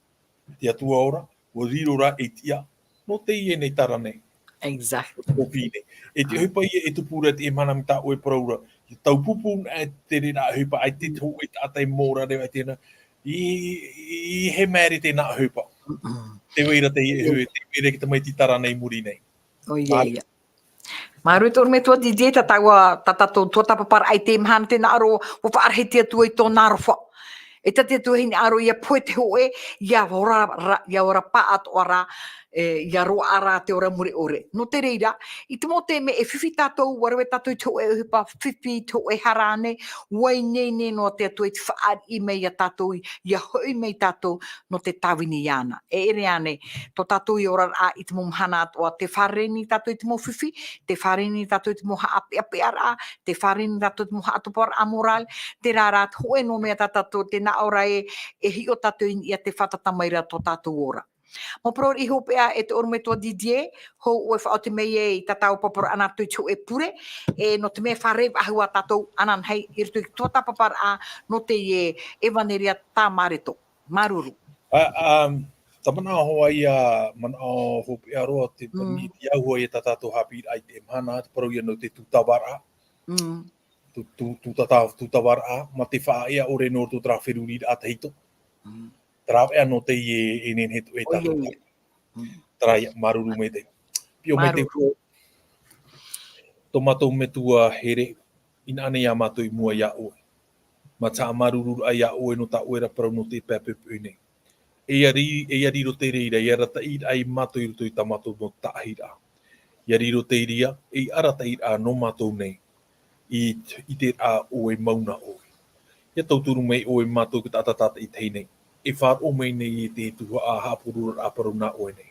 te Atua ora, ʻua riro rā ei tiʻa nō teie nei tara nei. Exactly. ʻŌpī nei. E te, ah, ʻohipa ia e tupu ra i teie mahana mai tā ʻoe parau ra. Tau pūpū na e te reira ʻohipa, ʻaita te hōʻē taʻata e morale, ʻaita na. I, i, i he mea rā tēnā ʻohipa. Mm-mm. Tē vai ra teie, ʻoia, ʻoia, tē vai ra te tamaiti tara nei i muri nei. ʻOia, ʻoia. Māuruuru e te ʻorometua Didier, tā tāua, tā tātou tuatāpaparaʻa i teie mahana, tē nā ʻō ra, ʻua faʻarahi te Atua i tōna aroha. ʻEita te Atua e hinaʻaro ʻia pohe te hōʻē, ʻia ora ra, ʻia ora pāʻatoʻa ra, e, ʻia roaʻa rā te ora mure ʻore. Nō te reira, i te mau taime e fifi tātou, ʻua rave tātou i te hōʻē ʻohipa fifi, i te hōʻē hara ānei, ʻua ineine noa te Atua i te fāriʻi mai ia tātou, ʻia hoʻi mai tātou nō te tāvini iāna. E ʻere ānei, tō tātou oraraʻa i te mau mahana atoʻa, tē fārerei nei tātou i te mau fifi, tē fārerei nei tātou i te mau haʻapeʻapeʻaraʻa, tē fārerei nei tātou i te mau haʻatopuraʻa morale, terā rā, hōʻē noa mea tā tātou, tē nā ʻō ra ē, e hiʻo tātou i niʻa tē fātata mai ra tō tātou ora. Mau parau hopeʻa e te ʻorometua Didier, hou ʻoe e faʻaoti mai e i tā tāua paraparaʻa nā tō i te hōʻē pure, e nō te mea fārerei faʻahou ā tātou ananahi i roto i te tuatāpaparaʻa nō teie ʻevaneria tā Mareko. Māuruuru. ʻĀ, ʻā, tā manaʻo hoʻi ïa, manaʻo hopeʻa roa te Mm. pani, te auahi tā tātou haʻapiʻiraʻa i teie mahana, te parau ïa nō te tūtavaraʻa. Mm. Tū, tū, tūtata-, tūtavaraʻa, mā te faʻaea ʻore nō roto terā feruriraʻa tahito. Mm. Terā ïa nō teie e nehenehe atoʻa e ʻOia, tātou ʻoia. Mm. Terā ïa, māuruuru maitaʻi. Pio mai te Māuruuru. Tō mātou Metua here, ʻinaʻi nei ā mātou i mua iā ʻoe. Mā te haʻamāuruururaʻa iā ʻoe nō tā ʻoe ra parau nō te pae poʻipoʻi nei. E ʻia ri-, e ʻia riro te reira, e arataʻi ai mātou i roto i tā mātou mau taʻahiraʻa. ʻIa riro te reira, e arataʻiraʻa nō mātou nei. I, i te rā ʻoe mau nā ʻoe. ʻIa tauturu mai ʻoe mātou i te taʻata tātaʻitahi nei. E faʻaroʻo mai nei i te tuhaʻa haʻapurororaʻa parau nā ʻoe nei.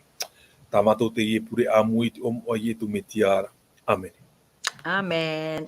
Tā mātou teie pure ʻāmui i te iʻoa o Ietu Metia ra. ʻĀmene. ʻĀmene.